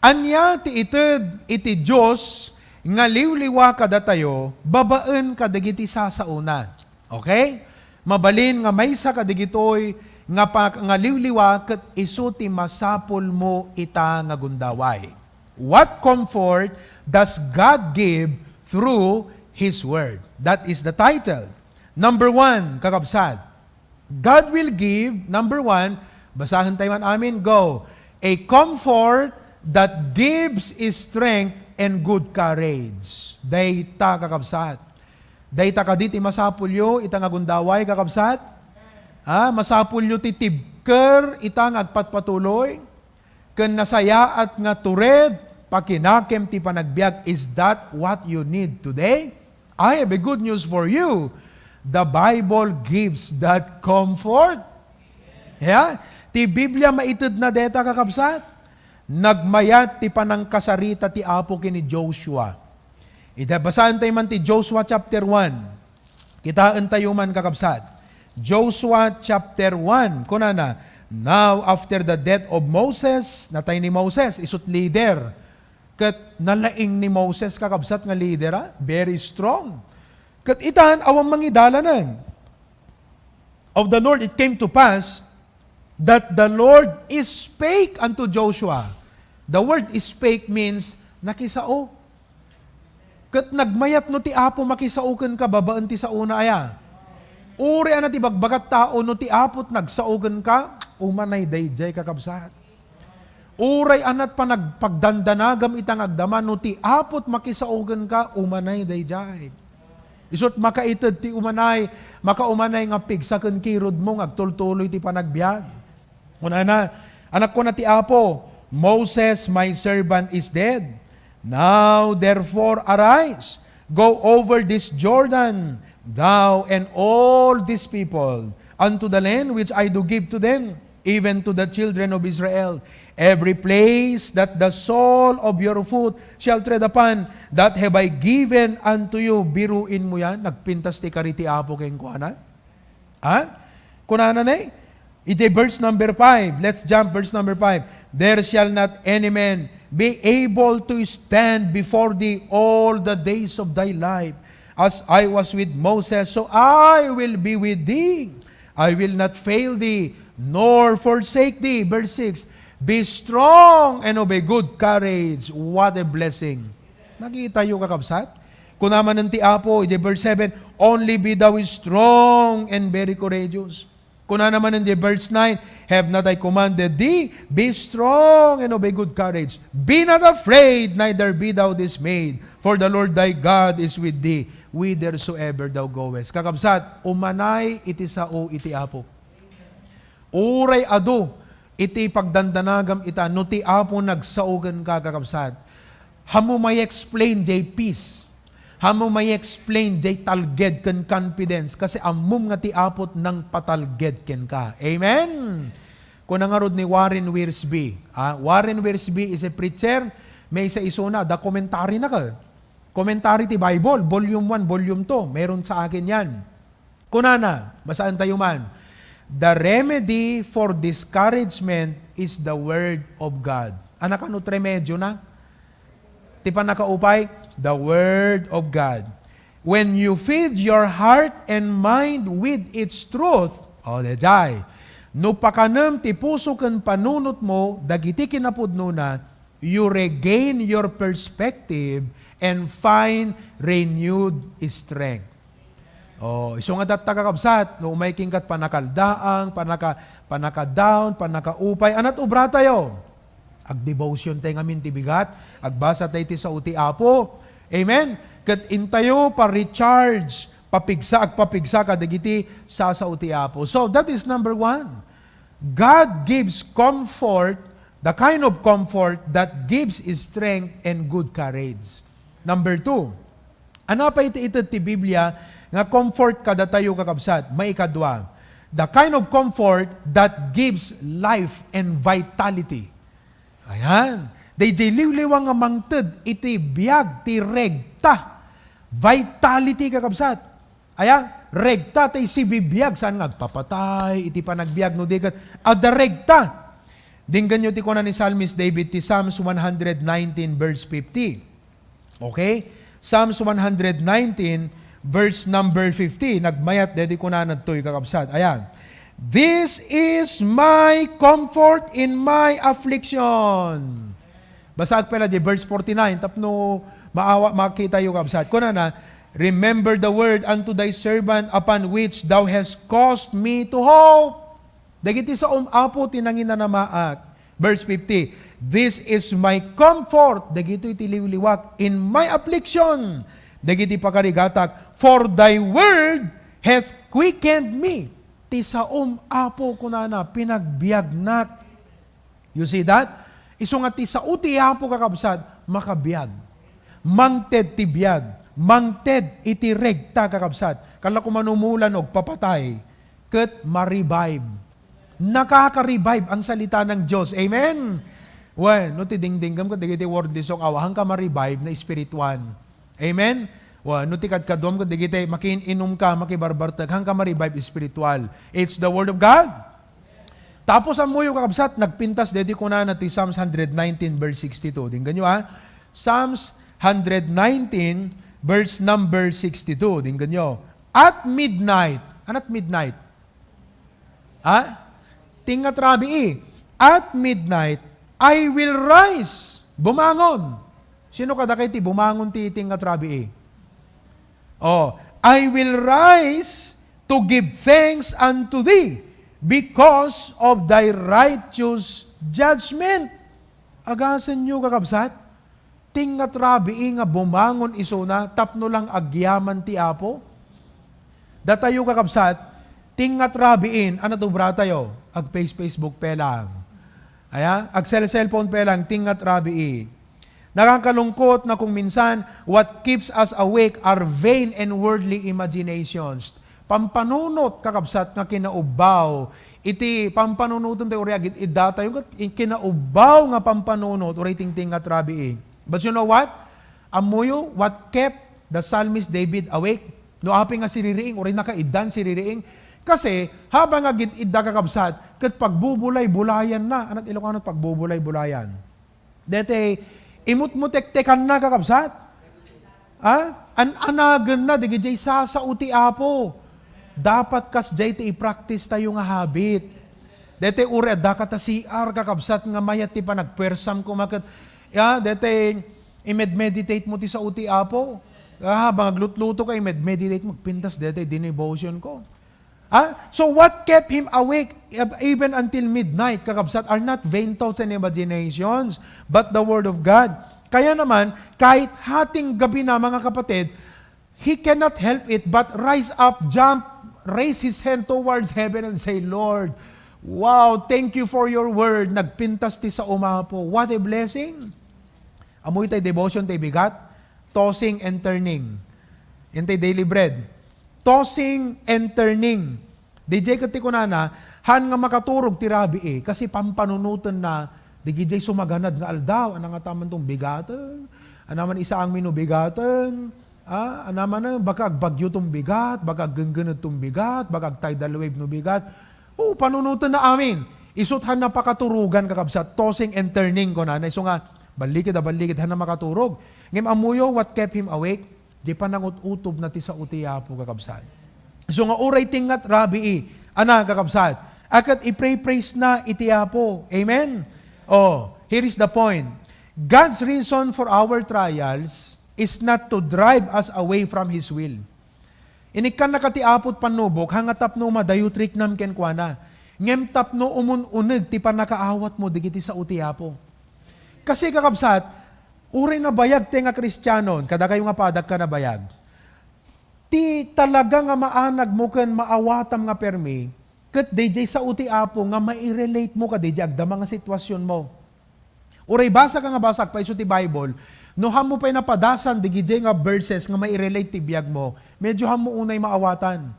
Ania ti ited iti Dios nga liwliwa kadatayo babaen kadagiti sasaona? Okay? Mabalin nga maysa kadagitoy nga pa-, nga liwliwa ket isu ti masapulmo ita nga gundaway. What comfort does God give through His Word? That is the title. Number one, kakabsat, God will give, number one, basahen tayo man amin, go. A comfort that gives strength and good courage. Dayta, kakabsat. Dayta kadi ti masapulyo ita nga gundaway, kakabsat? Ha? Masapulyo ti tibker ita nga agpatpatuloy? Ken nasayaat nga tured, pakinakem ti panagbiag. Is that what you need today? I have a good news for you. The Bible gives that comfort. Yeah? Ti Biblia maitedna deta, kakabsat. Nagmayat ti panangkasarita ti Apo ken ni Joshua. Ita, basaen tayo man ti Joshua chapter one. Kitaen tayo man, kakabsat. Joshua chapter one, kunana, "Now after the death of Moses," natay ni Moses, isut leader. Ket nalaing ni Moses, kakabsat, nga leader, a, very strong. Ket itan, awan mangidalanen. Of the Lord, it came to pass that the Lord spake unto Joshua. The word spake means nakisao. Ket nagmayat no ti Apo makisao kenka babaen ti saona aya. Uray a na ti bagbagat tao, no ti Apo't nagsao kenka, umanay daydiay, kakabsat. Uray a na ti panag-, pagdandanagam ita nga agdama, no ti Apo't makisao kenka, umanay daydiay. Isut makaited ti umanay, makaumanay nga pigsa ken kirodmo nga agtultuloy ti panagbiag. Kunana, anak, kuna ti Apo, "Moses, my servant, is dead. Now, therefore, arise, go over this Jordan, thou and all this people, unto the land which I do give to them, even to the children of Israel. Every place that the sole of your foot shall tread upon, that have I given unto you." Biruin mo yan, nagpintas ti kari ti Apo kenkuana. Ha? Kunana ne? Iti verse number five. Let's jump, verse number five. "There shall not any man be able to stand before thee all the days of thy life. As I was with Moses, so I will be with thee. I will not fail thee, nor forsake thee." Verse six, "Be strong and of a good courage." What a blessing. Nakitayo, kakabsat? Kuna manen ti Apo, iti verse seven, "Only be thou strong and very courageous." Kuna naman iti verse nine, "Have not I commanded thee? Be strong and of a good courage. Be not afraid, neither be thou dismayed, for the Lord thy God is with thee, whithersoever thou goest." Kakabsat, umanay iti sao iti Apo. Uray adu iti pagdandanagam ita, no ti Apo nagsao kenka, kakabsat, hammo may explain jay peace. Hammo may explain jay talged ken confidence, kasi ammom nga ti Apo't nangpatalged kenka. Amen? Kuna ngarud ni Warren Wiersbe. Ah, Warren Wiersbe is a preacher, maysa isuna, da commentary na ka. Commentary ti Bible, volume one, volume two, meron sa akin yan. Kunana, basaen tayo man, "The remedy for discouragement is the Word of God." Ania kano ti remedyona ti pannakaupay? The Word of God. When you feed your heart and mind with its truth, o, daydiay, no pakanem ti puso ken panunotmo dagiti kinapudnona, you regain your perspective and find renewed strength. O, isu nga datta, kakabsat, no umay kenka ti panakaldaang, panaka-, panaka-down, panakaupay, ania ti obratayo? Agdevotion tayo ngamin ti bigat, agbasa tayo ti sao ti Apo. Amen? Ket intayo pa-recharge, papigsa, agpapigsa kadagiti sasao ti Apo. So, that is number one. God gives comfort, the kind of comfort that gives strength and good courage. Number two, ania pay ti ited ti Biblia nga comfort kadatayo, kakabsat? Maikadua, the kind of comfort that gives life and vitality. Ayan. Daydiay liwliwa nga mangted iti biag ti regta. Vitality, kakabsat. Aya, regta ti sibibiag, saan nga agpapatay iti panagbiag, no di ket adda regta. Denggenyo ti kuna ni Psalmist David ti Psalms one hundred nineteen verse fifty. Okay? Psalms one hundred nineteen, verse number fifty. Nagmayat daydi kunana ditoy, kakabsat. Ayan. "This is my comfort in my affliction." Basaak pay la di verse forty-nine, tapno maawa, makitayo, kabsat. Kunana, "Remember the word unto thy servant upon which thou hast caused me to hope." Dagiti saom, Apo, ti nanginanamaak. Verse fifty, "This is my comfort," dagitoy ti liwliwak, "in my affliction," dagiti pakarigatak, "for thy word hath quickened me." Ti saom, Apo, kunana, pinagbiagnak. You see that? Isu nga ti sao ti Apo, kakabsat, makabiag. Mangted ti biag. Mangted iti regta, kakabsat. Kala ko manumulan o papatay, ket ma-revive. Nakaka-revive ang salita ng Diyos. Amen? Wen, no ti dingdinggam ket dagiti worldly song, awa, haanka ma-revive na espirituan. Amen? Wen, no ti kadkaduam ket dagiti makiin-inumka, makibarbartek, haanka ma-revive espiritual. It's the word of God. Tapos ammoyo, kakabsat, nagpintas daydi kunana ti Psalms hundred nineteen verse sixty-two. Dingganyo, ha? Psalms hundred nineteen verse number sixty-two. Dingganyo. At midnight. Ania ti midnight? Ha? Ti ingat rabii. "At midnight, I will rise." Bumangon. Sino kadakay ti bumangon ti, ti ingat rabii? Oh, "I will rise to give thanks unto thee because of thy righteous judgment." Agasenyo, kakabsat? Ti ingat rabii nga bumangon isuna tapno lang agyaman ti Apo? Datayo, kakabsat, ti ingat rabiin, ania ti obratayo? Ag-face-, Facebook pay lang. Aya? Ag-cell-, cellphone pay lang, ti ingat rabii. Nakakalungkot nga kung minsan, what keeps us awake are vain and worldly imaginations. Pampanunot, kakabsat, nga kinaubbaw. Iti pampanunoten tayo, uray agid-iddatayo, ket kinaubaw nga pampanunot, uray ti ingat rabii. But you know what? Ammoyo, what kept the psalmist David awake? No apay nga siririing, uray nakaiddan siririing. Kasi, habang agid-idda, kakabsat, ket pagbubulay-bulayan na. Ania ti Ilocano ti pagbubulay-bulayan? Daytoy, imutmutektekanna, kakabsat. Ha? An-anagenna, dagiti sasao ti Apo. Dapat kasdiay ti i-practice tayo nga habit. Daytoy, uray addaka ta C R, kakabsat, nga mayat ti panagpuersam koma ket, ya, daytoy, i-med-meditate mo ti sao ti Apo. Ah, habang aglutluto ka, i-med-meditate mo, pintas daytoy, devotion ko. Ah, so what kept him awake ev-, even until midnight, kakabsat, are not vain thoughts and imaginations, but the Word of God. Kaya naman, kahit hating gabi na, mga kapatid, he cannot help it but rise up, jump, raise his hand towards heaven and say, "Lord, wow, thank you for your word." Nagpintas ti saom, Apo. What a blessing! Ammoyo tay devotion tay bigat? Tossing and turning. Yan tay daily bread. Tossing and turning. Diay ket ti kunana, haan nga makaturog ti rabii, kasi pampanunotenna, diay sumaganad nga aldaw, ania nga taman tong bigaten, ania man isaang mi no bigaten, ah, ania man, eh, baka agbagyo tong bigat, baka aggenggened tong bigat, baka agtidal wave no bigat. Oo, panunotenna amin. Isut' haan na pakaturogan, kakabsat, tossing and turning, kunana. Isu nga, ballikid a ballikid, haan na makaturog. Ngem ammoyo, what kept him awake? Di panangut-utobna ti sao ti Apo, kakabsat. So nga uray tingngat rabii, ana, kakabsat, a ket i-pray-praise na iti Apo. Amen? Oh, here is the point. God's reason for our trials is not to drive us away from His will. Inikkannaka ti Apo ti pannubok, ha nga tapno madayo ti riknam kenkuana. Ngem tapno umun-uneg ti pannakaawatmo dagiti sao ti Apo. Kasi, kakabsat, uray nabayag ti nga Kristianon, kadakayo nga padak ka nabayag, ti talaga nga maanagmo ken maawatam nga permi, ket daydiay sao ti Apo nga mairelate mo kadi agdama nga sitwasionmo. Uray basa ka nga basa, agpayso ti Bible, no hammo pay napadasan dagiti nga verses nga mairelate ti biagmo, medyo hammo unay maawatan.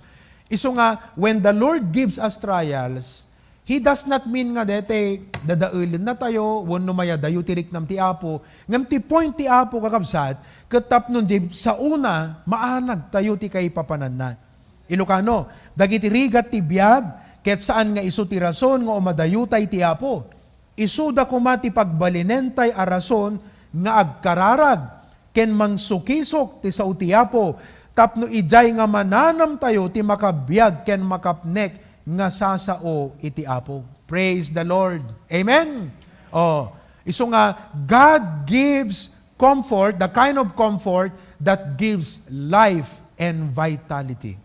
Isu nga, when the Lord gives us trials, He does not mean nga dete dadaelenna tayo, wenno mayadayo ti riknam ti Apo. Ngem ti point ti Apo, kakabsat, ket tapno di saona, maanag tayo ti kaipapananna. Ilocano, dagiti rigat ti biag, ket saan nga isu ti rason nga umadayotay ti Apo. Isuda koma ti pagbalinentay a rason nga agkararag ken mangsukisok ti sao ti Apo, tapno idiay nga mananamtayo ti makabiag ken makapnek nga sasao iti Apo. Praise the Lord. Amen? Oh, isu nga, God gives comfort, the kind of comfort that gives life and vitality.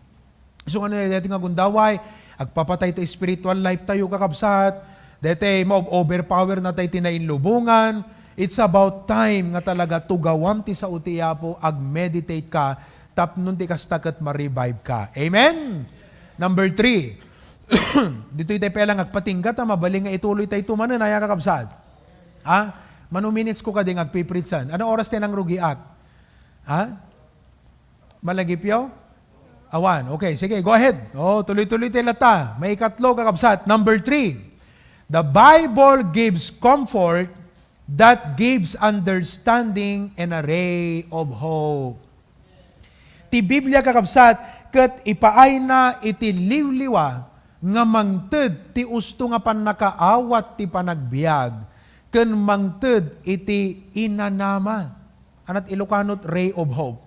So, ano, deti nga gundaway, agpapatay ti spiritual life tayo, kakabsat. Deti, ma-overpower na tayo ti nainlubungan. It's about time nga talaga tugawam ti sao ti Apo, ag-meditate ka, tapno ti kasta ket ma-revive ka. Amen? Number three. Ditoy tayo pay lang agpatingga, ta mabalin nga ituloy tayo tumanen, aya, kakabsat. Ha? Mano minutes ko kadi nga agpipritsan. Ano oras tayo nang rugiak? Ha? Malagipyo? Awan. Okay, sige, go ahead. Oh, tuloy-tuloy tayo lata. May ikatlo, kakabsat. Number three, the Bible gives comfort that gives understanding and a ray of hope. Ti Biblia, kakabsat, ket ipaayna iti liwliwa nga mangted ti usto nga pannakaawat ti panagbiag ken mangted iti inanama. Anat Ilocano ti ray of hope.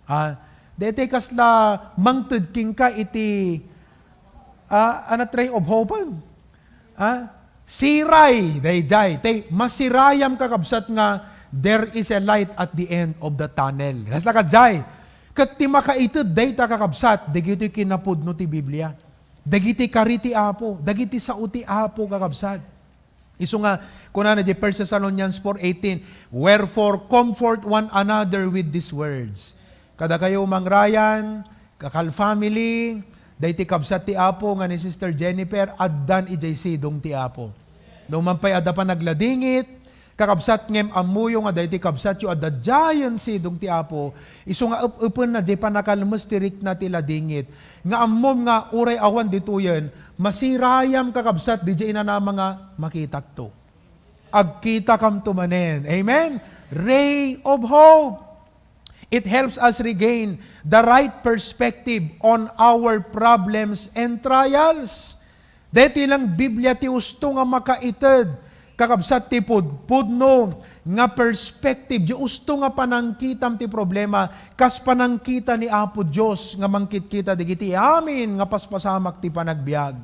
Ah, daytoy kasla mangted kenka iti, ah, anat ray of hope-en? Ah, siray, daydiay. Tay, masirayam, kakabsat, nga there is a light at the end of the tunnel. Kasla kadiay. Ket ti makaited dayta, kakabsat, dagitoy kinapudno ti Biblia. Dagiti kari ti Apo, dagiti sao ti Apo, kakabsat. Isu nga, kunana di First Thessalonians four eighteen, "Wherefore comfort one another with these words." Kadakayo, Mang Ryan, Kakal family, daytoy kabsat ti Apo nga ni Sister Jennifer, addan idiay sidong ti Apo. No man pay adda panagladingit, kakabsat, ngem ammoyo nga daytoy kabsatyo adda diayen sidong ti Apo, isu nga ep-epenna diay pannakalmes ti rikna ti ladingit, nga ammom nga uray awan ditoyen, masirayam, kakabsat, diay inanama nga makitakto. Agkitakamto manen. Amen? Ray of hope. It helps us regain the right perspective on our problems and trials. Daytoy lang Biblia ti usto nga makaited, kakabsat, ti pudpudno nga perspective, ti usto nga panangkitam ti problema, kas panangkita ni Apo Dios nga mangkitkita dagiti amin nga paspasamak ti panagbiag.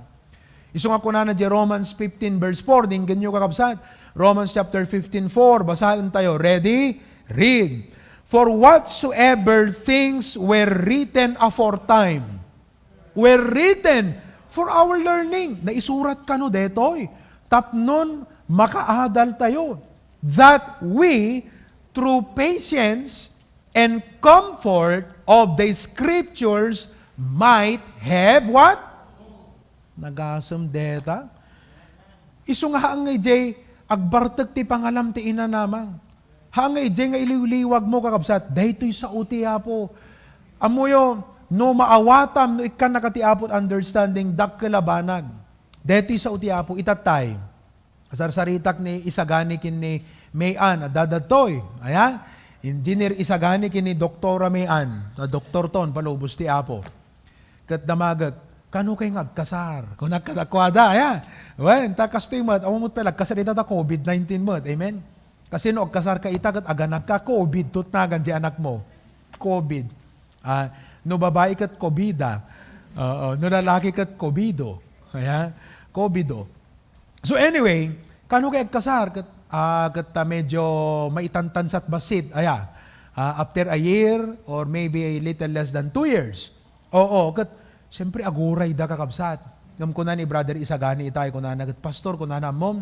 Isu nga kunana di Romans fifteen verse four, dinggenyo, kakabsat. Romans chapter fifteen four, basaen tayo. Ready? Read. "For whatsoever things were written aforetime were written for our learning." Naisurat kano detoy tapnon makaadal tayo. "That we, through patience and comfort of the Scriptures, might have" what? Nagasem deta. Isu nga haan nga idiay agbartek ti pangalam ti inanamang. Haan nga idiay nga iliwliwagmo, kakabsat, daytoy sao ti Apo. Ammoyo, no maawatam, no ikkannaka ti Apo ti understanding, dakkel a banag. Daytoy sao ti Apo, itattay. Sarsaritak ni Isagani ken ni May Ann, adda daytoy. Aya? Engineer Isagani ken ni Doktora May Ann. A, doktor ton, palubos ti Apo. Ket damagek, "Kano kay nga agkasar?" Kunak kadakuada, aya? Wen, ta kastoy met, awan met pay agkasar ita ta covid nineteen met. Amen? Kasi no agkasar ka ita ket aganakka, covid to ti nagan di anakmo. COVID. Ah, no babae ket COVIDa. Oo, no lalaki ket COVIDo. Ayan, COVIDo. So anyway, kano kay agkasar? Ket, ah, ket ta medyo maitantansat bassit. Aya, ah, after a year or maybe a little less than two years. Oo, ket siyempre aguray da, kakabsat. Ngem kuna ni Brother Isagani itay, kunana ket, "Pastor," kunana, "ammom,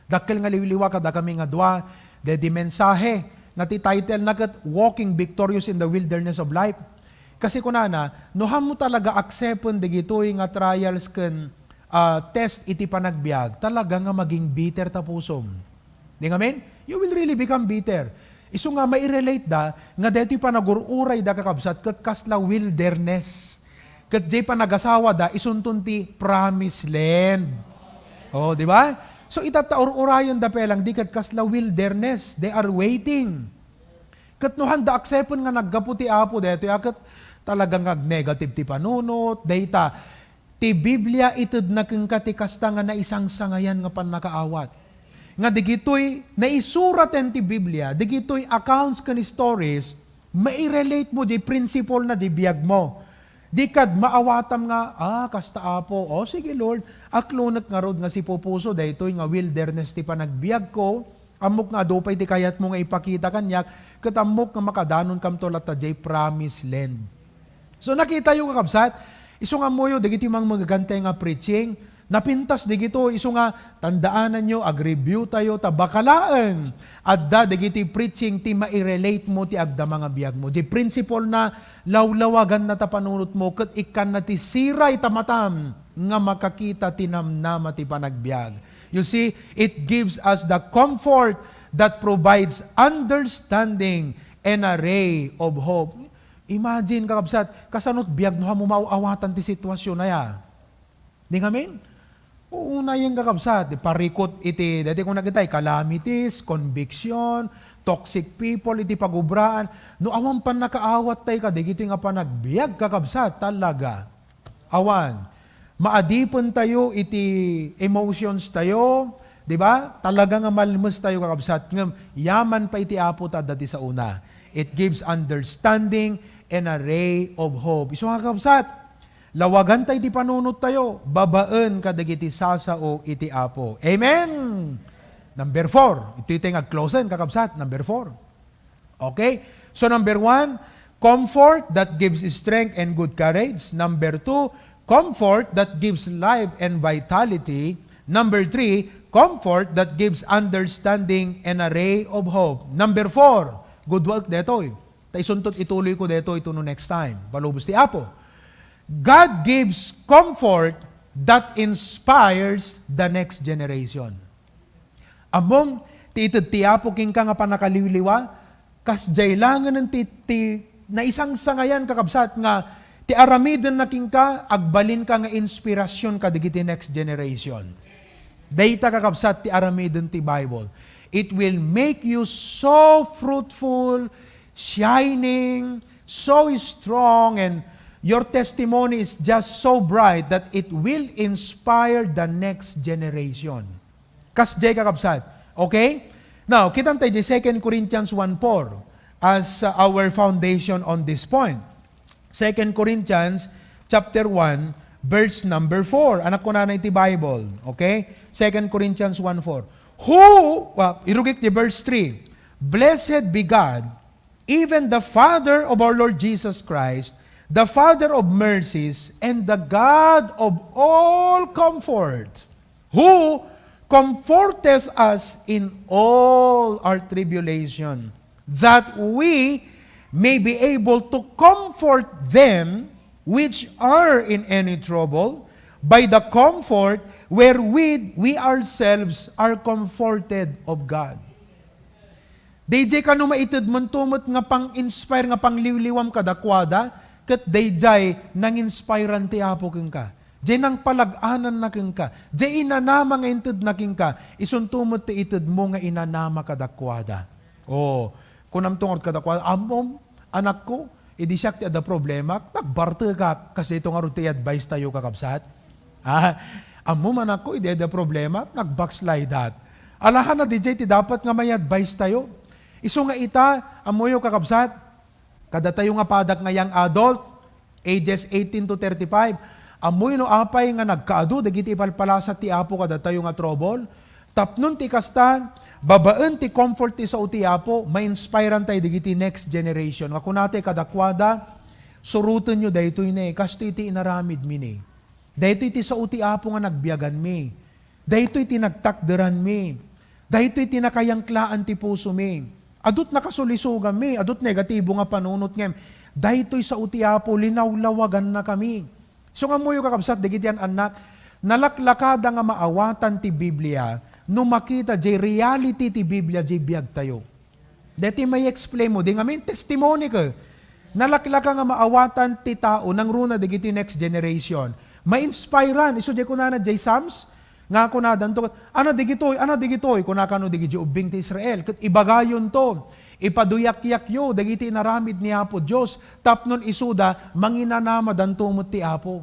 dakkel nga liwliwa kadakami nga dua, daydi mensahe nga ti title na ket Walking Victorious in the Wilderness of Life." Kasi kunana, no hammo talaga accepten dagitoy nga trials ken, ah, test iti panagbiag, talaga nga maging bitter ta pusom. Di ngamin? You will really become bitter. Isu nga mairelate da nga daytoy panagur-uray da, kakabsat, ket kasla wilderness. Ket jay panagasawada, isunton ti promised land. Oh, di ba? So, itatta ur-urayon da pelang, di ket kasla wilderness. They are waiting. Ket no handa accepten nga naggapu ti Apo daytoy, a ket talagang ag-negative ti panunot, dayta, ti Biblia itedna kenka ti kasta nga naisangsangayan nga pannakaawat. Nga digitoy naisuraten ti Biblia, digitoy accounts ken stories, mairelate mo di principle na di biag mo. Di kad maawatam nga, "Ah, kasta, Apo. O, sige, Lord. Aklonek ngarud nga sipupuso daytoy nga wilderness ti panagbiagko. Ammok nga adu pay ti kayatmo nga ipakita kaniak, ket ammok nga makadanunkam to latta jay promised land." So, nakitayo, kakabsat, isu nga ammoyo, dagiti mangmagagantay nga preaching, napintas digito, isu nga, tandaananyo, agreview tayo, ta bakalaen, adda dagiti preaching ti mairelate mo ti agdama nga biag mo. Di principle na, lawlawaganna ta panunot mo, ket ikkanna ti siray ta matam nga makakita ti namnama ti panagbiag. You see, it gives us the comfort that provides understanding and a ray of hope. Imagine, kakabsat, kasanot biag no hammo maaw-awatan ti sitwasyon aya. Di ngamin? Unayen, kakabsat, di parikot iti, dati kung nakitay, calamities, conviction, toxic people, iti pagubraan. No awan pannakaawat tay ka, dagitoy nga panagbiag, kakabsat, talaga. Awan. Maadipen tayo iti emotions tayo, di ba? Talaga nga malmes tayo, kakabsat, ngem yaman pay ti Apo ta adda ti saona. It gives understanding and a ray of hope. Isu nga, kakabsat, lawagan tay ti panunot tayo, babaen kadagiti sasao iti Apo. Amen! Number four. Itoy tay nga agclosen, kakabsat. Number four. Okay? So, number one, comfort that gives strength and good courage. Number two, comfort that gives life and vitality. Number three, comfort that gives understanding and a ray of hope. Number four, gudwaek detoy. Ta isuntot ituloy ko detoy ito no next time. Palubos ti Apo. God gives comfort that inspires the next generation. Ammom, ti ited ti Apo kenka nga pannakaliwliwa, kasdiay laengen ti, ti naisangsangayan, kakabsat, nga ti aramidenna kenka, agbalinka nga inspirasyon kadagiti next generation. Dayta, kakabsat, ti aramiden ti Bible. It will make you so fruitful, shining, so strong, and your testimony is just so bright that it will inspire the next generation. Kasdiay, kakabsat. Okay? Now, kitan tayo di Second Corinthians one four as, uh, our foundation on this point. Second Corinthians chapter one, verse number four. Anak ko na iti Bible. Okay? Second Corinthians one four. Who, uh, irugik di verse three, "Blessed be God, even the Father of our Lord Jesus Christ, the Father of mercies, and the God of all comfort, who comforteth us in all our tribulation, that we may be able to comfort them which are in any trouble by the comfort wherewith we ourselves are comforted of God." Daydiay kano maited man to met nga pang-inspire nga pangliwliwam kadakuada, ket daydiay nang-inspirean ti Apo kenka. Diay nangpalag-ananna kenka. Diay inanama nga intedna kenka. Isunto met ti itedmo nga inanama kadakuada. O, kunamto ngarud kadakuada, "Ammom, anakko, idi siak ti adda problemak, nagbartekak." Kas dayto ngarud ti i-advise tayo, kakabsat. Ah, "Ammom, anakko, idi adda problemak, nag-backslideak." Alahan na didiay ti dapat nga may advice tayo. Isu nga ita, ammoyo, kakabsat, Kadatayo nga padak nga young adult, ages eighteen to thirty-five, ammoyo no apay nga nagkaadu dagiti ipalpalasat ti Apo kadatayo nga trouble? Tapnon ti kasta, babaen ti comfort ti sao ti Apo, ma-inspirean tayo dagiti next generation. Nga kunatayo kadakuada, "Surotenyo daytoy ne, kastoy ti inaramidmi ne. Daytoy ti sao ti Apo nga nagbiaganmi. Daytoy ti nagtakderanmi. Daytoy ti nakayangklaan ti pusomi. Adut nakasulisoganmi, adut negatibo nga panunot ngem daytoy sao ti Apo, linawlawagannakami." So, nga ammoyo, kakabsat, dagiti an-annak, nalaklakada nga maawatan ti Biblia no makita jay reality ti Biblia jay biagtayo. Deti may explain mo, di ngamin testimony ka. Nalaklaka nga maawatan ti tao, nangruna dagiti next generation. Ma-inspirean, isu jay kunana jay Psalms, nga kunadanto, "Ana digitoy, ana digitoy," kuna kano dagiti ubbing ti Israel, ket ibagayonto, ipaduyakyakyo dagiti inaramid ni Apo Dios, tapnon isuda, manginanamadanto met ti Apo.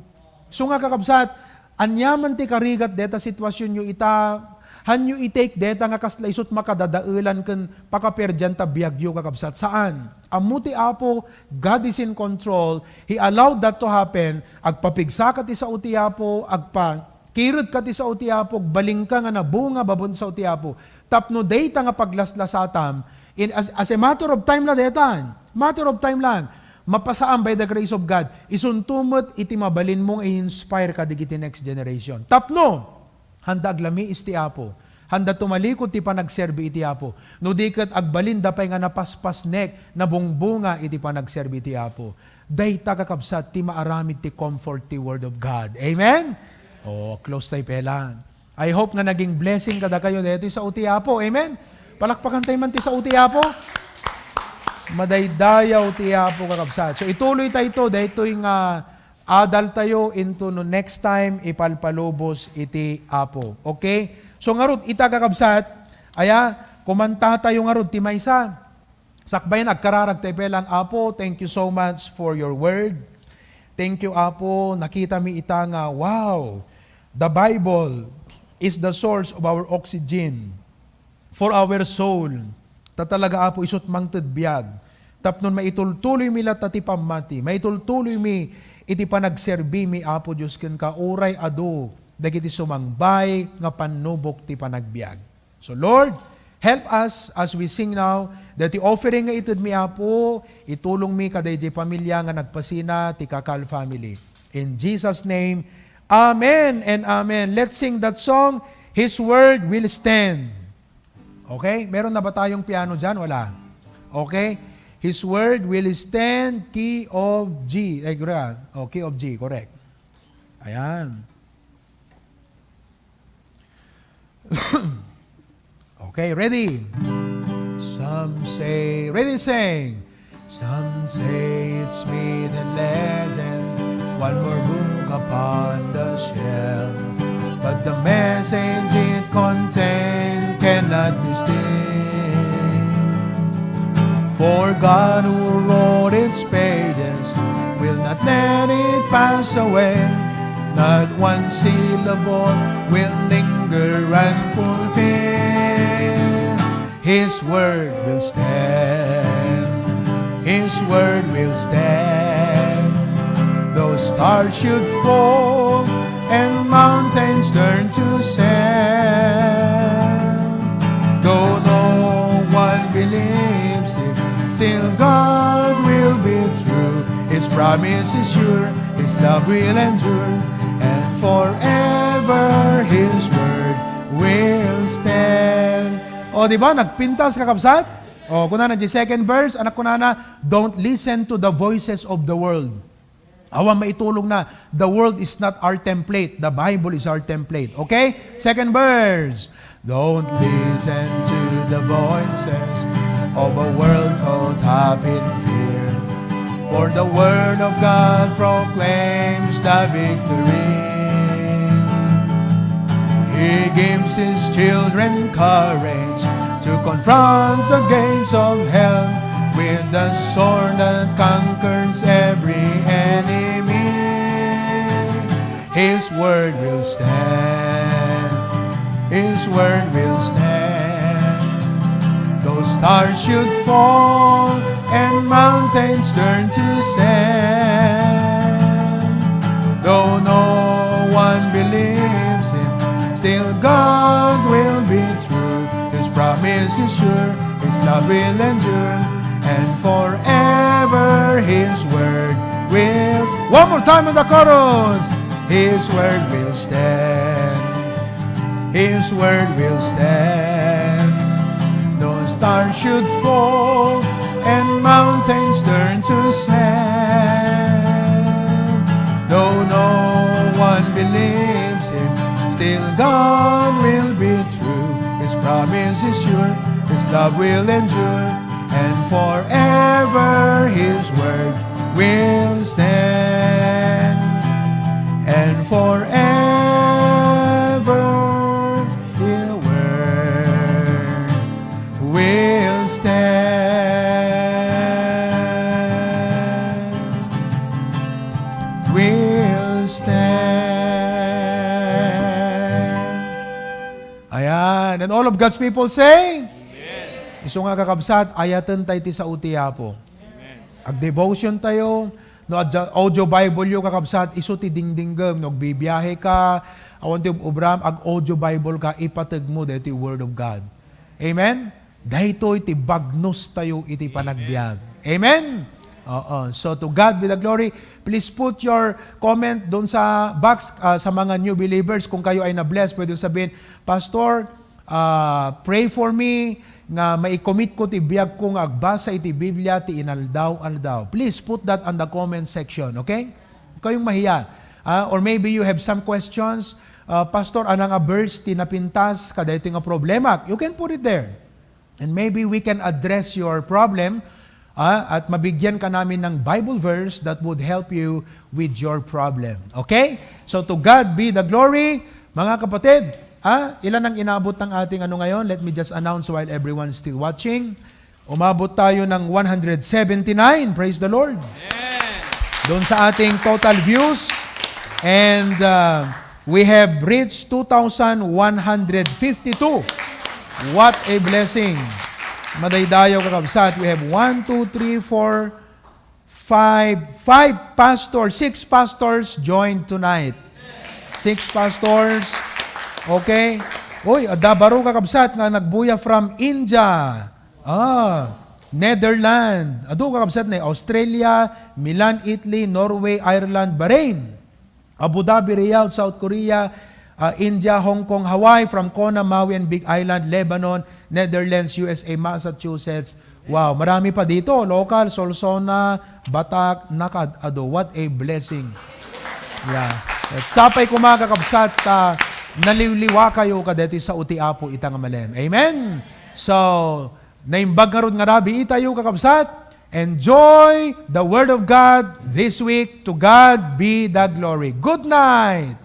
So nga, kakabsat, aniaman ti karigat deta situasionyo ita, hanyo i-take deta nga kasla isut makadadaelan ken pakaperdian ta biagyo, kakabsat. Saan. Ammo ti Apo, God is in control. He allowed that to happen. Agpapigsa ka ti sao ti Apo, agpa-, kired ka ti sao ti Apo, agbalin ka nga nabunga babaen ti sao ti Apo. Tapno dayta nga paglaslasatam, in, as, as a matter of time la daytan. Matter of time lang. Mapasaam by the grace of God. Isunto met iti mabalinmo nga i-inspire ka dagiti next generation. Tapno, handa aglamiis ti Apo. Handa tumalikod ti panagserbi iti Apo. No di ket agbalinda pay nga napaspasnek, nabungbunga iti panagserbi iti Apo. Dayta, kakabsat, ti maaramid ti comfort ti Word of God. Amen? Oh, close tayo pela. I hope nga naging blessing kadakayo daytoy sao ti Apo. Amen? Palakpakan tayo man ti sao ti Apo. Madaydayaw ti Apo, kakabsat. So, ituloy tayo ito, daytoy nga adal tayo into no next time ipalpalubos iti Apo. Okay? So, ngarud, ita, kakabsat, aya, kumanta tayo ngarud ti maysa. Sakbayan, agkararag tayo pelang, "Apo, thank you so much for your word. Thank you, Apo. Nakita mi ita nga, wow, the Bible is the source of our oxygen for our soul." Ta talaga, Apo, isut mangted biag. Tapnon maitultuloy mi latta ti pammati, maitultuloy mi iti panagserbi mi, Apo Dios, kenka, uray adu dagiti sumangbay nga pannubok ti panagbiag. So, Lord, help us as we sing now that the offering nga itedmi, Apo, itulongmi kadaydi pamilya nga nagpasina ti Kakal family. In Jesus' name, amen and amen. Let's sing that song, His Word Will Stand. Okay? Meron na ba tayong piano dyan? Wala. Okay? His Word Will Stand, key of G. Ay, gra-, oh, key of G, correct. Ayan. Okay, ready? Some say, ready, sing. Some say it's myth and legend, one more book upon the shelf. But the message it contains cannot be still. For God who wrote its pages will not let it pass away. Not one syllable will linger unfulfilled. His word will stand. His word will stand. Though stars should fall and mountains turn to sand, though no one believes him, still God will be true. His promise is sure, His love will endure, and forever His word will stand. O, di ba? Nagpintas, kakabsat? O, kunana, di second verse, anak, kunana, "Don't listen to the voices of the world." Awan maitulongna, the world is not our template. The Bible is our template. Okay? Second verse. "Don't listen to the voices of a world caught up in fear. For the word of God proclaims the victory. He gives his children courage to confront the gates of hell with the sword that conquers every enemy." His word will stand. His word will stand. Though stars should fall and mountains turn to sand. Though no one believes him, still God will be true. His promise is sure, his love will endure, and forever his word will. One more time on the chorus. His word will stand. His word will stand. Though stars should fall and mountains turn to sand, though no one believes him, still God will be true. His promise is sure, his love will endure, and forever his word will stand, and forever his word will stand, will stand. Ayan. And all of God's people say? Amen. Isu nga, kakabsat, ayaten tayo ti sao ti Apo. Amen. Ag-devotion tayo. No, adda audio Bible yo, kakabsat, isu ti dingdinggem. No, agbibiyahe ka, awan ti ub-ubram, ag-audio Bible ka, ipateg mo daytoy Word of God. Amen? Daytoy ti bagnos tayo iti panagbiag. Amen? Oo. So, to God be the glory. Please put your comment doon sa box, ah, sa mga new believers. Kung kayo ay na-bless, pwede sabihin, "Pastor, ah, pray for me nga mai-commit ko ti biag ko nga agbasa iti Biblia ti inaldaw-aldaw." Please put that on the comment section, okay? Kayong mahiya. Ah, or maybe you have some questions. Ah, "Pastor, ania nga verse ti napintas kadaytoy nga problema?" You can put it there. And maybe we can address your problem, ah, at mabigyan ka namin ng Bible verse that would help you with your problem. Okay? So to God be the glory, mga kapatid. Ah, ilan ang inabot ng ating ano ngayon? Let me just announce while everyone's still watching. Umabot tayo ng one hundred seventy-nine. Praise the Lord. Amen. Doon sa ating total views. And, uh, we have reached two thousand one hundred fifty-two. What a blessing. Madaydayaw, kakabsat. We have one, two, three, four, five, five pastors, six pastors joined tonight. Six pastors. Okay. Uy, adda baro, kakabsat, nga nagbuya from India. Ah, Netherlands. Adu, kakabsat, na Australia, Milan, Italy, Norway, Ireland, Bahrain, Abu Dhabi, Riyadh, South Korea, ah, India, Hong Kong, Hawaii, from Kona, Maui, and Big Island, Lebanon, Netherlands, U S A, Massachusetts. Wow, marami pa dito. Local, Solsona, Batak, Nakad, Ado. What a blessing. Yeah. At sapay ko, mga kakabsat, ah, naliwliwa kayo kadeti sa uti Apo ita nga malem. Amen? So, naimbag ngarud nga rabii itayo, kakabsat. Enjoy the Word of God this week. To God be the glory. Good night!